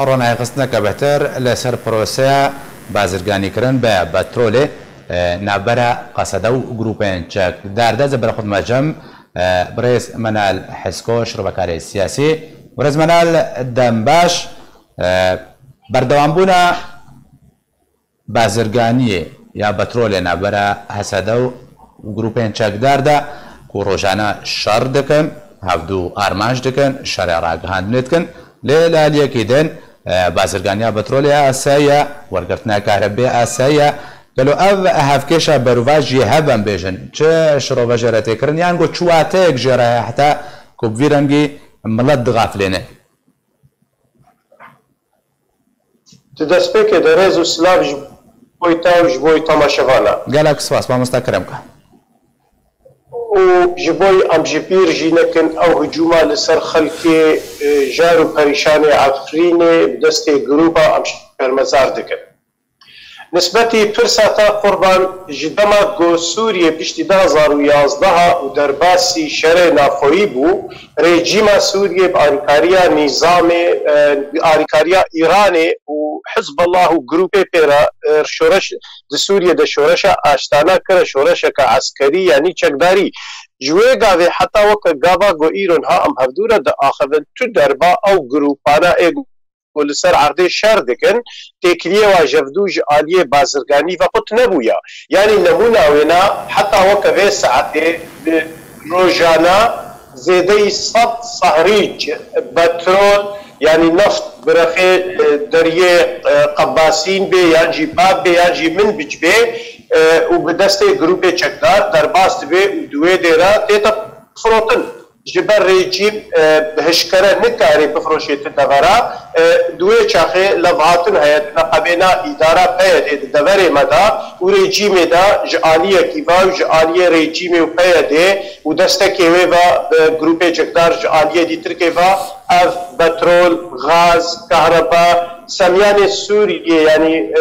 ronahîxistineke bêhtir li ser proseya bazirganîkirin bi petrolê, e, navbera Qesede û grûpên çekdar de, ez ê berê xwe dimecim, e, birêz Menal Hesko, şirovekarê siyasî. Birêz Menal, dem baş. E, berdewambûna bazirganiyê ya petrolê navbera Hesede û grûpên çekdar de ku rojane şer dikin, hevdû armanc dikin, şerê ragihandinê dikin. Lê li aliyekî din, e, bazirganiya petrolê asayiye, wergirtina kahribê asayiye. Gelo ev hevkêşa berovajiyê hebe em bêjin, çi şirove jê re tê kirin, yan ku çi wateyek jê re heye heta ku bi vî rengî milet dixafilêne? Di destpêkê de rêz û silav ji bo te û ji bo temaşevana. Gelek spas, mamosta, kerem ke. Û ji bo em ji bîr jî nekin, ew hicûma li ser xelkê, e, jar û perîşanê Efrînê bi destê grûpa em şermezar dikin. Nisbetî pirsa te, Qurban, ji dema ku Sûriye piştî du hazar û yazdeh û derbasî şerê navxweyî bû, rejîma Sûriye bi alîkariya nîzamê, e, bi alîkariya Îranê û Hizbullah û grûpê pê re, e, şoreş, di Sûriye de şoreşa aştana kire şoreşeke eskerî, yanî çekdarî. Ji wê gavê heta weke gava ku îro niha em hevdû re diaxivin, tu derba ew grûpana ê ku li ser erdê şer dikin, têkiliyê wa jevdû ji aliyê bazirganî ve qut nebûya. Yanî nemûna wêna, heta weke vê saetê bi rojana zêdeyî sed sahrîc petrol, yanî neft birexê, e, deriyê, e, Qebasîn bê, yan jî Bab bê, yan jî Minbic bê, e, û bi destê grûpê çekdar derbas dibe û di wê dêra tête firotin. Ji ber rejîm, e, bi hişkere nikare bifroşê tu devera, e, di wê çaxê levhatin heye, di neqebêna îdara P Y D'ê di deverê me de û rejîmê de ji aliyekî ve û ji aliyê rejîmê û P Y D'ê û destekê wê ve bi grûpê çekdar ji aliyê dîtirkê ve ev petrol, gaz, kahreba, semyanê Sûriyê, yanî,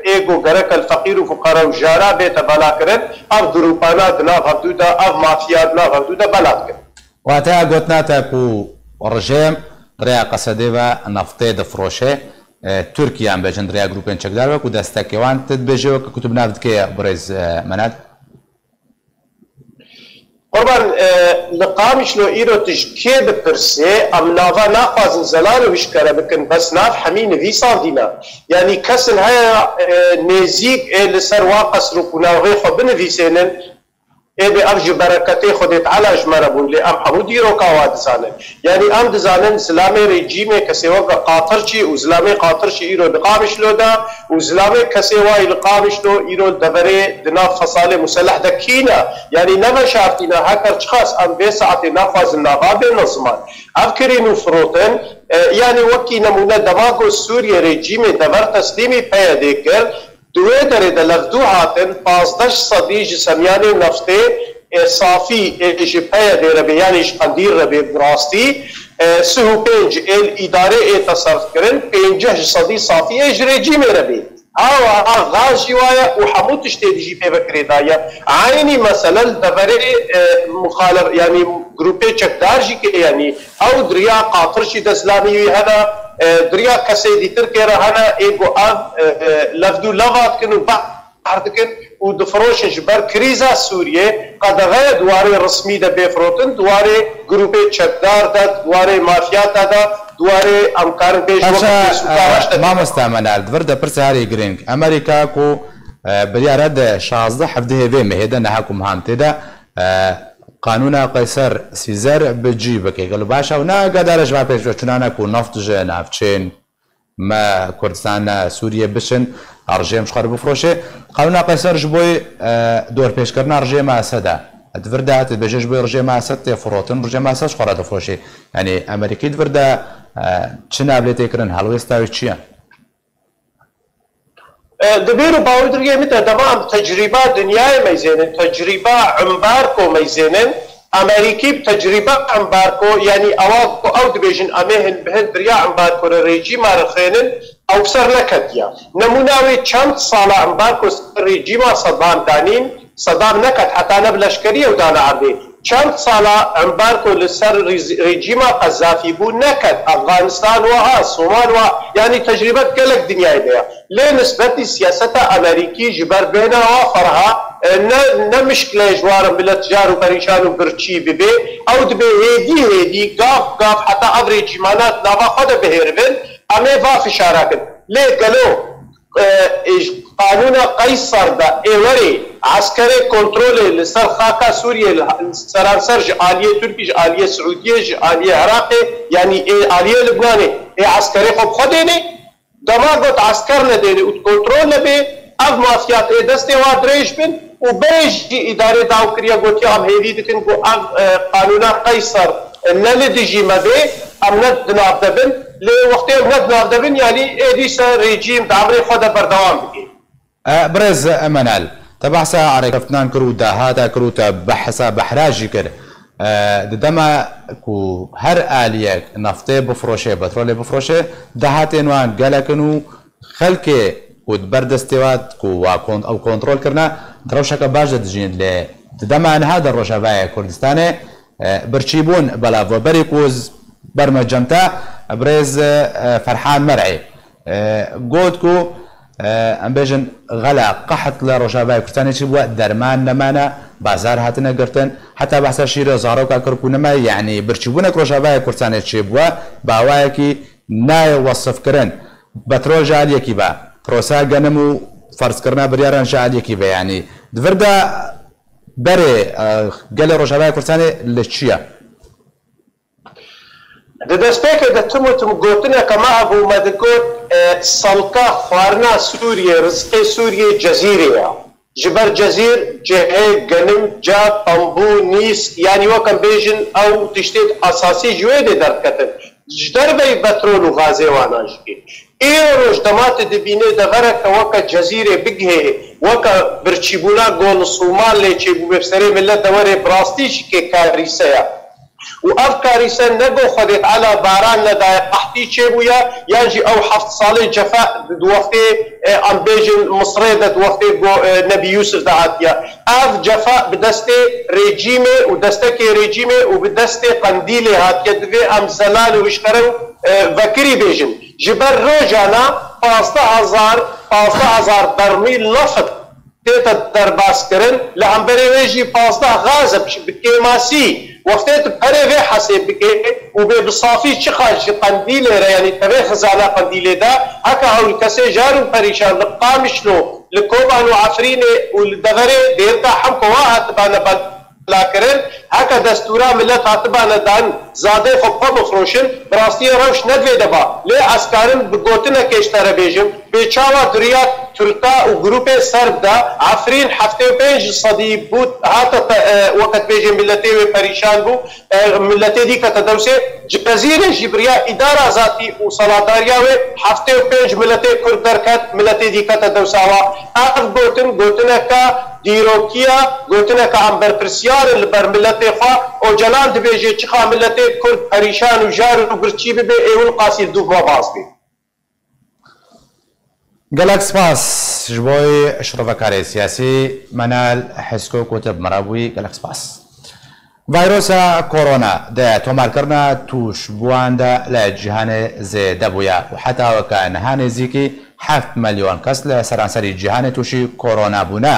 e, ê ku gerek el feqîr û fuqara û jara bête belakirin, ev grûpana di nav hevdû de, ev mafya di nav hevdû de bela dikin. Wateya gotina te ku rejîm di rêya Qesedê ve neftê difiroşe, e, Tirkiye em bêjin di rêya grûpên çekdar ve ku destekê wan, tu dibêjî weke ku tu bi nav dikê birêz, e, Menal? Qurban, e, li Qamişlo îro tu ji kê bipirsê, em nava naxwazin zelal û hişkere bikin, bes nav hemî nivîsandîne. Yanî kesin heye, e, nêzîk ê li ser wan qesr û qûnavê xwe binivîsênin, Ê bê ev ji bereketê Xwedê Teala ji me re bûn, lê em hemû dîroka wa dizanin. Yanî em dizanin zilamê rejîmê kesê weke Qatirçî û zilamê Qatirçî îro di Qamişlo de û zilamê kesê wa yî li Qamişlo îro li deverê di nav fesalê museleh de kî ne? Yanî ne veşartî ne, heker çiqas em vê saetê naxwazin nava bêne ziman. Ev kirîn û firotin, e, yanî wekî nemûne dema ku Sûriye rejîmê dever teslîmî P Y D'ê kir, Di wê derê de levdû hatin, pazdeh sedî ji semyanê neftê, ê, safî, ê, ji P Y D'ê re bê, yanî ji Qendîl re bê bi rastî, e, sih û pênc ê li îdarê ê teserif kirin, pêncî ji sedî safî ê ji rejîmê re bê. Awa, a gaz jî wa ye û hemû tiştê dijî pê ve girêdaye. Eynî mesele li deverê, e, muxalef, yanî grûpê çekdar jî ke, yanî ew di riya Qatirçî de zilamî wî hene, e, di riya kesê dîtirkê re hene, ê ku ev, e, e, levdû leva dikin û behr dikin û difiroşin ji ber krîza Sûriyê, qedexeya di warê resmî de bê firotin, di warê grûpê çekdar de, di warê mafyata de, di warê em karin bêjin wek Paşa, pêsûka e, raşte. Mamosta Menal, di vir de pirsa herî girîng. Amerîka ku, e, biryare di şazdeh hevdehê vê mehê de niha ku meham tê de, e, qanûna Qeyser Sîzer bi cî bike. Gelo baş e û ne agadar e ji van pêşveçûnana ku neft ji navçeyên me Kurdistan, e, Sûriyê biçin, rejîm ji xwe re bifroşe. Qanûna Qeyser ji bo, e, dorpêçkirina rejîma Esed e. Di vir de tu dibêje ji bo rejîma Esed tê firotin, rejîma Esed ji xwe re difroşe. Yanî Amerîkî di vir de, e, çi nabê tê kirin, helwêsta wî çi ye? E, di bîr û bawediriyê min de dema em tecrîba dinyayê meyzênin, tecrîba embargo meyzênin, Amerîkî bi tecrîba embargo, yanî ewa ku ew dibêjin em ê hin bi hin bi riya embargo re rejîma rixênin, ew bi ser neketiye. Nemûna wê çend sala embargo ser rejîma Sedam danîn, Sedam neket heta ne bi leşkerî ew dane erdê. Çend sala embargo li ser rîz-, rejîma Qezafî bû, neket. Efxanistan wiha, Somal wiha, yanî tecrîbe gelek dinyayê de ye. Lê nisbetî siyaseta Amerîkî ji ber bêhna wa ferha, e, ne, ne mişkile ji wan re milet jar û perîşan û birçî bibe. Ew dibe hêdî hêdî, gav gav heta ev rejîmana di nava xwe de bihêribin, em ê va fişara kin. Lê gelo, e, e, ji qanûna Qeyser de ê werê eskerê kontrolê li ser xaka Sûriyê, li, li seranser ji aliyê Tirkî, ji aliyê Siûdiyê, ji aliyê Iraqê, yanî ê aliyê Libnanê ê eskerê xwe bi xwe dêne, dema got esker nedêne û kontrol nebe, ev mafiyat ê destê wa dirêj bin û berê jî îdarê daw kiriye, gotiye em hêvî dikin ku ev, e, qanûna Qeyser, e, ne li dijî me bê, em ne di nav de bin. Lê wextê em ne di nav de bin, yanî ê dîsa rejîm di emrê xwe de berdewam bike. E, birêz Menal, te behsa rêkeftinan kir û dahata kir û te behsa behra jî kir. E, di dema ku her aliyek neftê bifroşe, petrolê bifroşe, dahatên wan gelek in û xelkê ku di ber destê wa ku wa kon-, ew kontrol kirine, di rewşeke baş de dijîn. Lê di dema niha de Rojavayê Kurdistanê, e, birçîbûn belav bû. Berî ku ez berme cem te, birêz, e, Ferhan Mer'ê, e, got ku, e, em bêjin xela qeht li Rojavayê Kurdistanê çi bûye, derman nemane, bazar hatine girtin, heta behsa şîrê zaroka kir ku neme, yanî birçîbûnek Rojavayê Kurdistanê çi bûye, bi awayekî nayê wesifkirin. Petrol ji aliyekî ve, prosa genim û ferzkirina biryaran ji aliyekî ve, yanî di vir de berê, e, gelê Rojavayê Kurdistanê li çi ye? Di destpêkê de tim û tim gotineke me hebû, me digot, e, selka xwarina Sûriyê, rizqê Sûriyê Cezîrê ye. Ji ber Cezîr cihê genim, ca, tembû, nîsk, yanî wek em bêjin ew tiştê esasî ji wê dê derdiketin. Ji derveyî petrol û gazê wana jî. Îro roj dema tu dibînê devereke weke Cezîrê bigihê, weke birçîbûna ku li Somalê çêbûbe bi serê milet de were, bi rastî jî kê karîse ye. Û ev karîse ne ku Xwedê Teala baran nedaye, qehtî çêbûye, yan jî ew heft salê cefa di wextê, e, em bêjin Misirê de di wextê ku, e, Nebî Yûsif de hatiye. Ev cefa bi destê rejîmê û destekê rejîmê û bi destê Qendîlê hatiye. Divê em zelal û hişxere û, e, vekirî bêjin. Ji ber rojana pazdeh hezar, pazdeh hezar bermîl neft tête derbas kirin, li hemberê wê jî pazdeh gaz e bi kêmasî. Wextê tu perê vê hesê bike û bê bi safî çiqa ji Qendîlê re, yanî tevê xizana Qendîlê de, heke hewlkesê jar û perîşan li Qamişlo, li Koban û Efrînê û li deverê Dêrika Hemko wa hatibane belakirin, heke destûra milet hatibane dan, zadê xwe bi xwe bifroşin, bi rastiyê rewş ne di vê de ba. Lê ez karim bi gotinekê ji te re bêjim, bê çawa di riya Tirka û grûpê Serb de Efrîn heftê û pênc sedî bû, hate te, e, weke dibêjê miletê wê perîşan bû, e, miletê dî kete dewsê, Cezîrê jî bi riya îdara zatî û saladariya wê heftê û pênc miletê Kurd derket, miletê dî kete dewsa wa. Ev gotin, gotineke dîrokî ye, gotineke em berpirsiyar in li ber miletê xwe. Ocalan dibêje, çiqa miletê Kurd perîşan û jar û birçî bibe, ê win qasî li dûv me baz bê. Gelek spas ji bo şirovekarê siyasî Menal Hesko ku te bi me re bûyî. Gelek spas. Vayrosa korona di tomarkirina tûşbûwan de li cîhanê zêde bûye û heta weke niha nêzîkî heft milyon kes li seranserî cîhanê tûşî korona bûne.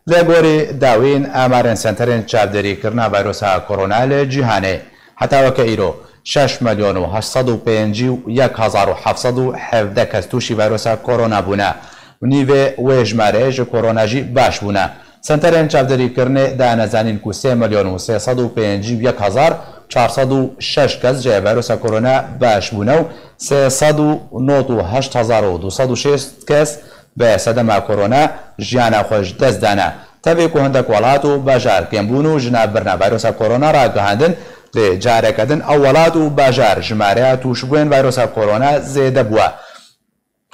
Li gorî dawîn amarên senterên çavdêrîkirina vayrosa korona li cîhanê, heta weke îro şeş milyon û heşt sed û pêncî û yek hezar û heft sed û hevdeh kes tûşî vayrosa korona bûne û nîvê wê jimareyê ji korona jî baş bûne. Senterên çavdêrîkirinê dane zanîn ku sê milyon û sê sed û pêncî û yek hezar çar sed û şeş kes ji vayrosa korona baş bûne û sê sed û nod û heşt hezar û du sed û şêst kes bi sedema korona jiyana xwe ji dest dane. Tevî ku hindek welat û bajar kêmbûn û ji nav birina vayrosa korona ragihandin, lê careke din ew welat û bajar jimareya tûşbûyên vayrosa korona zêde bûye.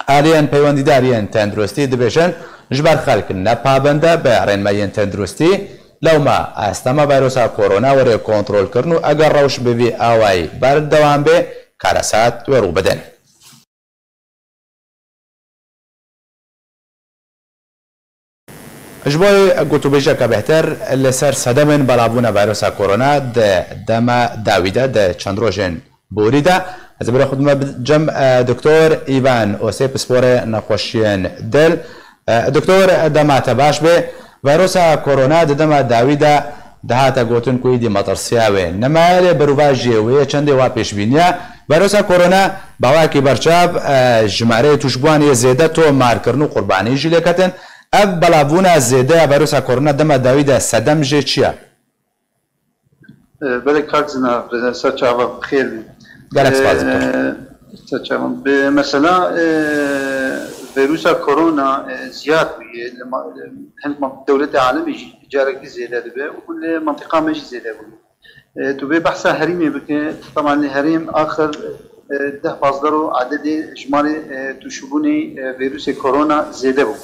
Aliyên peywendîdar yên tenduristî dibêjin, ji ber xelk ne pabend e bi rênmeyên tenduristî, lewma astema vayrosa korona were kontrolkirin û eger rewş bi vî awayî berdewam bê, karesat wê rû bidin. Ji bo gotûbêjeke bêhtir li ser sedemên belavbûna vayrosa korona di dema dawî de, di çend rojên borî de, ez ê bi xwe dime bicem, e, Doktor Îvan Osê, pisporê nexweşiyên dil. E, Doktor, dema te baş bê. Vayrosa korona di dema dawî de dihate gotin ku êdî metirsiyayê nemaye, lê berovajiyê wê çendê wa pêşbîniya. Vayrosa korona bi awayekî berçav, e, jimareyê tûşbûwan yê zêde tomarkirin û qurbanî jî lêketin. Ev belavbûna zêde ya vayrosa korona dema dawî de sedem jê çi ye? E, belê kak Zinar, e, ser çava bi xêr bî. Gelek spas, doktor. E, ser çava. Bi mesela, e, vîrusa korona, e, ziyad bûye. Li ma-, e, hin ma-, dewletê alemê jî carekî zêde dibe û li mentiqa me jî zêde bûye. E, tu bê behsa herêmê bike, teban li herêm axir, e, deh pazdeh roj ededê jimarê, e, tûşbûnê, e, vîrusê korona zêde bû.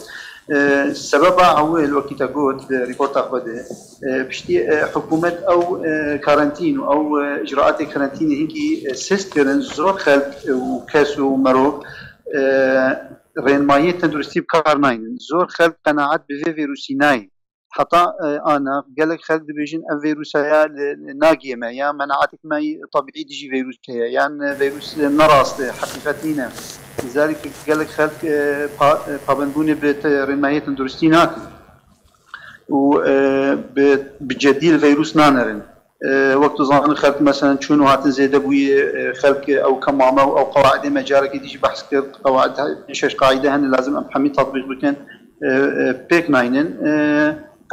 E, sebeba ewil, wekî te got, di rîporta xwe de, e, piştî, e, hikûmet ew, e, karantîn û ew, e, îcraatê karantînê hinkî, e, sist kirin, zor xelk, e, û kes û merov, e, rênmayiyê tenduristî bi kar naynin. Zor xelk qenaet bi vê vîrusî nayê. Heta, e, ana gelek xelk dibêjin ev vîrusa ya li, li nagihê me, ya menaetek me yî tebîî dijî vîrus heye, yan, e, vîrus, e, ne rast e, heqîqet nîne. Lizalîk gelek xelk, e, pa-, e, pabendbûnê bi te-, rênmahiyê tenduristî nakin û, e, bi, bi cedî li vîrus nanerin. E, wek tu zanî xelk, meselen, çûn û hatin zêde bûye, e, xelk ew kemame û ew qewaidê me carekê dî jî behs kir, qewaid, şeş qaîde hene, lazim em hemî tetbîq bikin. e, e, pêk naynin. E,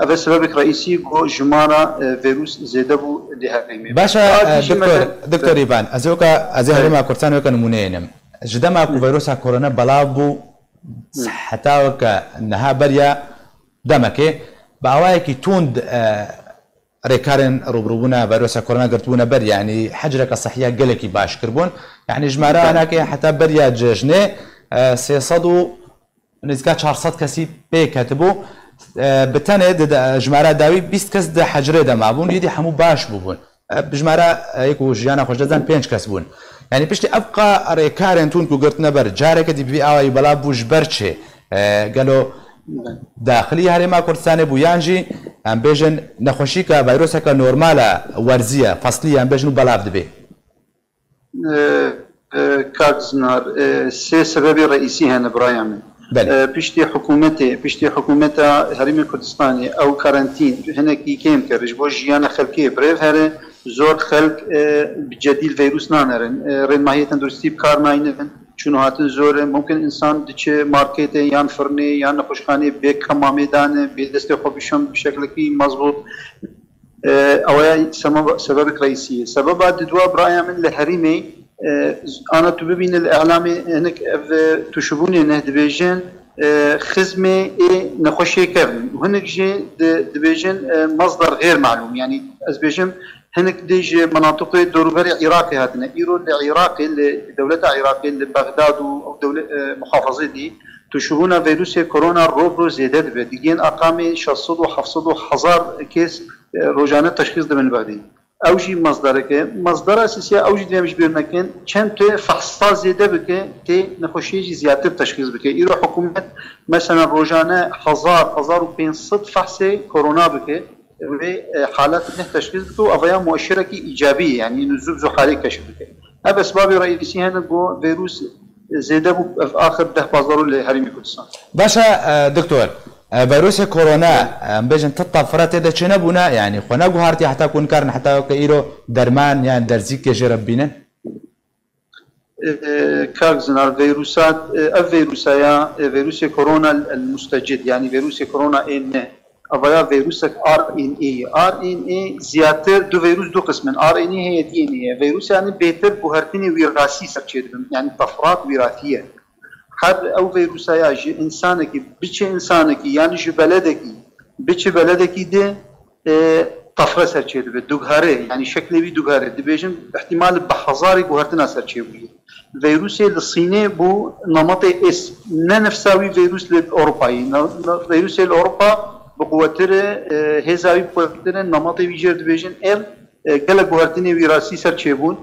ev e sebebek reîsî ku jimara, e, vîrus zêde bû li herêmê. Baş e, Daha e, jî doktor, mesela doktor Îvan, ez ê weke, ez ê Evet. herêma Kurdistanê weke nimûneyê nim. Ji dema ku Hı. vîrusa korona belav bû, Hı. heta weke niha beriya demekê, bi awayekî tund, e, rêkarên rûbirûbûna vîrusa korona girtibûne ber, yanî hecreke sihiya gelekî baş kiribûn. Yanî jimara Belê. anakê heta beriya cejnê, e, sê sed û nêzîka çar sed kesî pê ketibû. E, bi tenê di, di, jimara dawî bîst kes di hecrê de mabûn, yêdî hemû baş bûbûn. E, bi jimara, e, yê ku jiyana xwe ji dest dan pênc kes bûn. Yanî piştî ev qa rêkarên tund ku girtine ber, careke dî bi vî awayî belav bû ji ber çi? E, gelo daxilî herêma Kurdistanê bû yan jî em bêjin nexweşîka vîruseke normal e, werzî ye, feslî ye, em bêjin û belav dibê? E, e, kak Zinar, e, sê sebebê reîsî hene biraya min. Belê. E, piştî hikûmetê, piştî hikûmeta Herêmê Kurdistanê ew karantîn hinekî kêm kir, ji bo jiyana xelkê birêv here, zor xelk, e, bi cedî li vîrus nanerin. E, rênmahiyê tenduristî bi kar naynin, çûn û hatin zor e. Mumkin însan diçe marketê yan firnê yan nexweşxanê bê kemamê dane, bê destê xwe bişon bi şeklekî mezbût. E, ew ya sema-, sebebek reîsî ye. Sebeba didwa biraya min li herêmê, e, ana tu bibîne li îlamê hinek ev, e, tûşibûnê ne dibêjin, e, xizmê ê nexweşiyê kevn. Û hinek jî di-, dibêjin, e, masdar xêr malûm. Yanî ez bêjim hinek dê ji menatiqê dorûberê Iraqê hatine. Îro li Iraqê, li dewleta Iraqê, li Bexdad û ew dewle-, e, muhafazê dî, tûşibûna vîrusê korona roj bi roj zêde dibe. Digihên eqamê şeş sed û heft sed û hezar kes, e, rojane teşxîs dibin berdî. Ew jî masdarek e. Masdara sisiya ew jî divê em ji bîr nekin. Çend tu fehsa zêde bike, tê nexweşiyê jî ziyadtir teşxîs bike. Îro hikûmet, mesela, rojane hezar, hezar û pênc sed fehsê korona bike. Wê, e, halet neh teşxîs bike û ev ya mueşirekî îcabî ye, yanî zû bi zû halê keşf bike. Ev esbabê reîsî hene ku vîrus zêde bû, ev axir deh pazdeh roj li Herêmê Kurdistan. Baş e, e, doktor. E, Vîrusê korona, em bêjin ti tefre tê de çênebûne, yanî xwe neguhartiye heta ku nikarin heta weke îro derman yan derzîkê jê re bibînin? Kak Zinar, vîrusa, ev vîrusa ya, vîrusê korona el mustecid, yanî vîrusê korona ê ne. Ava ya vîrusek R N A ye. R N A ziyadtir du vîrus du qism in. R N A heye, D N A ye. Vîrus yanî bêtir guhertinê wîrasî ser çêdibin. Yanî tefrat wîrasî ye. Her ew vîrusa ya ji însanekî, biçe însanekî, yanî ji beledekî, biçe beledekî de, e, tefre ser çêdibe, dughere, yanî şeklê wî dughere. Dibêjin, ihtimal bi hezarê guhertina ser çêbûye. Vîrusê li Sînê bû nemetê S. Ne nefsa wî vîrus li Ewropayê. Ne, ne, vîrusê li Ewropa bi quwetir e, hêza wî bi quwetir e, nemetê wî jê re dibêjin L, e, gelek guhertinê wîrasî ser çêbûn.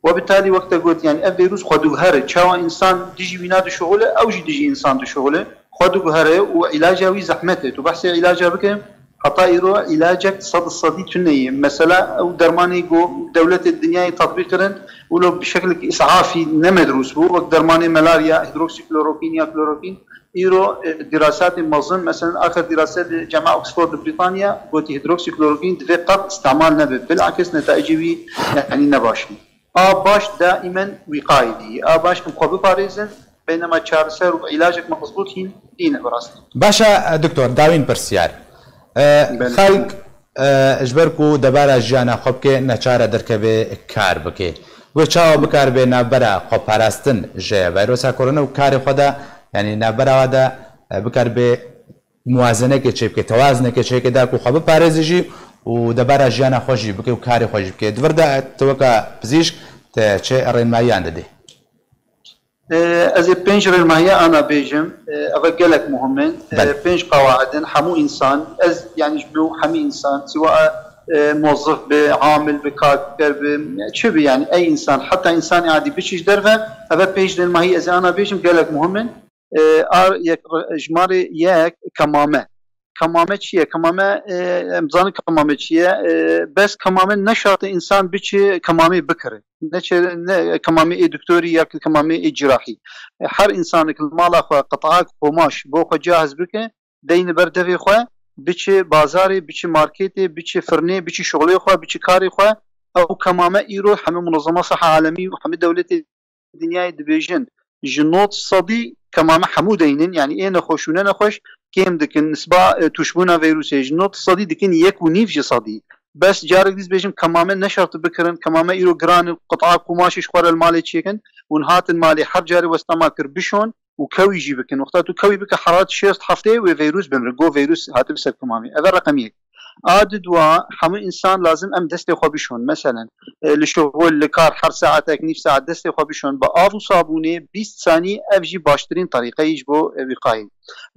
Webitalî wek te got, yanî ev vîrus xwediguher e. Çawa însan dijî wîna dişuxule, ew jî dijî însan dişuxule. Xwediguher e û îlaca wî zehmet e. Tu behsê îlaca bike, heta îro îlacek sed sedî tune ye. Mesela ew dermanê ku dewletê dinyayê tetbîq kirin, wilo bi şeklek îsafî ne medrûs bû. Wek dermanê malarya, hidroksiklorokîn ya klorokîn. Îro, e, dirasatê mezin, mesela axir dirase li Cema Oxford li Brîtanya gotî hidroksiklorokîn divê qet îstemal nebe. Bilakis netayicê wî, yanî, ne baş in. A baş daîmen wîqayê dî. A baş em xwe biparêzin, beynema çareser û îlacek mezbût hîn dîne bi rastî. Baş e, doktor, dawîn pirsiyar. E, Belê. Xelk, e, ji ber ku debara jiyana xwe bike, neçar e derkeve kar bike. Wê çawa bikaribe navbera xwe parastin ji vîrusa korona û karê xwe de, yanî navbera we de, e, bikaribe muwazenekê çêbike, tewazinekê çêbike, da ku xwe biparêze jî û debara jiyana xwe jî bike û karê xwe jî bike. Di vir de tu weke pizîşk, te çi rênmayiyan didî? E, ez ê pênc rênmahiya ana bêjim. E, ev gelek muhim in. E, Belê. Pênc qawaid in. Hemû însan, ez, yanî ji bo hemî însan, siwa, e, mozif bi, amil bi, karker bi, çi bi, yanî ey însan, heta însanê adî biçî ji derve, ev pênc rênmahî ez ê ana bêjim, gelek muhim in. E, ar yek, jimarê yek, kemame. Kemame çi ye? Kemame, e, em zanin kemame çi ye? E, bes kemame ne şart e însan biçe kemamê bikire. Ne çe-, ne kemamê ê doktorî ya ki kemamê ê cîrahî. E, her însanek li mala xwe qit'a kumaş bo xwe cahiz bike, deyne ber devê xwe, biçe bazarê, biçe marketê, biçe firnê, biçe şixulê xwe, biçe karê xwe. Ew kemame îro hemî Munezema Siha Alemî û hemî dewletê dinyayê dibêjin, ji nod sedî kemame hemû deynin, yanî ê nexweş û ne nexweş kêm dikin, nisba, e, tûşbûna vîrusê ji nod sedî dikin yek û nîv ji sedî. Bes carek dî dibêjim, kemame ne şert bikirin, kemame îro giran in, qit'a kumaşê ji xwe re li malê çêkin, hûn hatin malê her carê westema kir bişon û kewî jî bikin. Wexta tu kewî bike heraret şêst heftê wê vîrus binre, go vîrus hatibe ser kemamê. Ev e reqem yek. A di dua, hemû însan lazim em destê xwe bişon. Meselen, e, li şixul, li kar her saetek, nîv saet destê xwe bişon. Bi av û sabûnê bîst sanî, ev jî baştirîn terîqe ye ji bo, e, wîqayê.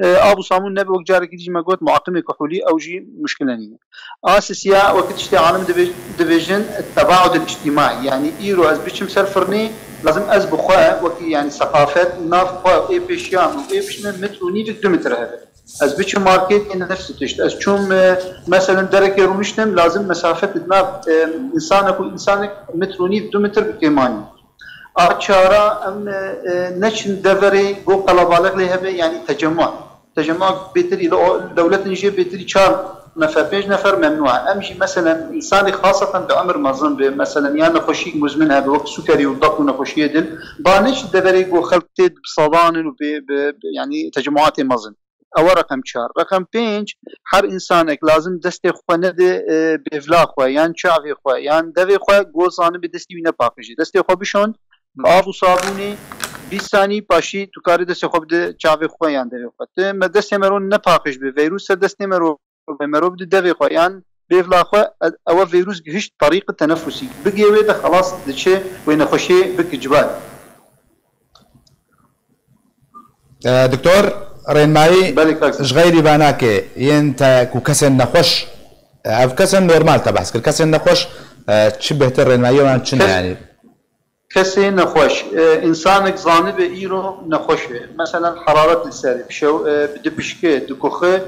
E, av û sabûn nebe, wek carekî dî jî me got, muaqimê kuhulî, ew jî muşkile nîne. A sisiya, wekî tiştê alim dibê-, dibêjin tebaudil îctîmaî. Yanî îro ez biçim ser firnê, lazim ez bi xwe, wekî, yanî seqafet, nav xwe û ê pêşiya min û ê pişt min metr û nîvik du metr hebe. Ez biçim marketê, nefs tişt. Ez çûm, e, meselen derekê rûniştim, lazim mesafet di nav, e, însanek û însanek metr û nîv, du metr bi kêmanî. A çara em, e, e, neçin deverê go qelebalix lê hebe, yanî tecemua. Tecemua bêtirî li o-, dewletin jê bêtirî çar nefer, pênc nefer memnû e. Em jî meselen însanê xaseten bi emir mezin be, meselen ya nexweşîk muzmin hebe, wek sukerî û dek û nexweşiyê dil, ba neçin deverê go xelk tê bi sedan in û bê, bi, bi, yanî tecemua tê mezin. Ew e reqem çar. Reqem pênc, her însanek lazim destê xwe nede, e, bêvla xwe, yan çavê xwe, yan devê xwe, go zanibe destê wî nepaqij e. Destê xwe bişon, bi av û sabûnê, bîst sanî, paşî tu karî destê xwe bide çavê xwe yan devê xwe. Ti me destê mero nepaqij be, vîrus ser destê mero be, mero bide devê xwe, yan bêvla xwe, e, ew e vîrus gihişt terîqi tenefusî. Bigê wê de xelas diçe, wê nexweşiyê bike cibar. E, Doktor, rênmayî Belê, kak. Ji xeyrî vanakê yên te ku kesên nexweş, e, ev kesên normal te behs kir, kesên nexweş, e, çi bêhtir rênmayî wan çi ne Kes-, yanî? Kesê nexweş, e, însanek zanibe îro nexweş e. Meselen heraret li ser e, bi şew, e, bi dipişke, dikuxe,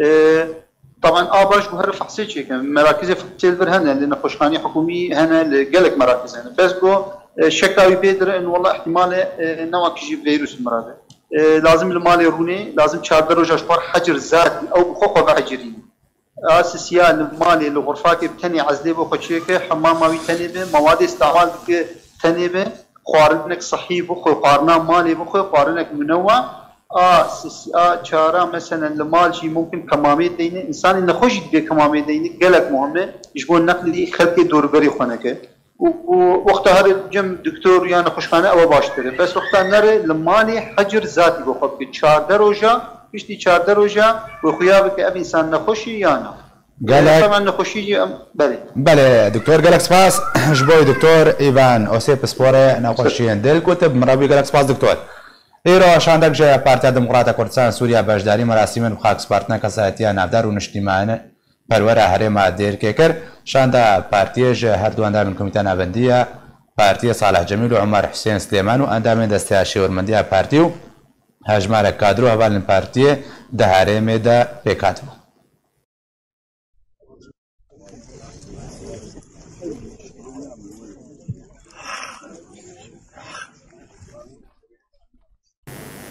e, Taban a baş ku here fehsê çêkin. Merakizê fehsê li vir hene, li nexweşxanî hikûmî hene, li gelek merakiz hene. Bes ku, e, şeka wî pê dire in, wela ihtimal e, e, ne wek jî vîrus mirabe. E, lazim li malê rûnê, lazim çardeh roja ji xwe hecir zatî, ew bi xwe xwe vehecirîne. A sisiya li malê, li xurfakê bi tenê ezlê bo xwe çêke, hemama wî tenê be, mewadê îstemal dike tenê be, xwarinek sihî bixwe, xwarina malê bixwe, xwarinek munewa. A sisiya çara, meselen, li mal jî mumkin qemamê deyne, însanê nexweş jî dibê qemamê deyne, gelek muhim e, ji bo neqlî xelkê dorûberî xwe neke. û, û wexta here cem doktor ya nexweşxane ew e baştir e. Bes wexta nere li malê hecir zatî bo xwe bike. Çardeh roja, piştî çardeh roja wê xuya bike ev însan nexweş e ya na. Gelek Hemen nexweşî jî em, belê. Belê, doktor, gelek spas ji bo doktor Îvan Osê, pisporê nexweşiyên dil ku tu bi min re bûyî. Gelek spas, doktor. Îro şandek ji Partiya Demokrata Kurdistan Sûriya beşdarî merasîmên bi xakspartina kesayetiya navdar û niştîmane perwera herêma Dêrkê kir. Şanda partiyê ji her du endamên Komîteya Navendî ya partiyê Salih Cemîl û Omer Husên Silêman û endamên Desteya Şêwirmendiya Partî û hejmarek kadro hevalên partiyê di herêmê de pêk hatibû.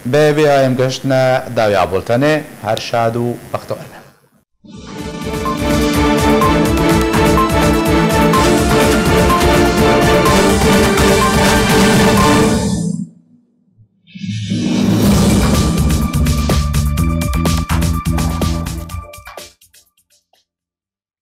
Bi vê em gihiştine dawiya bultenê, her şad û bextewar.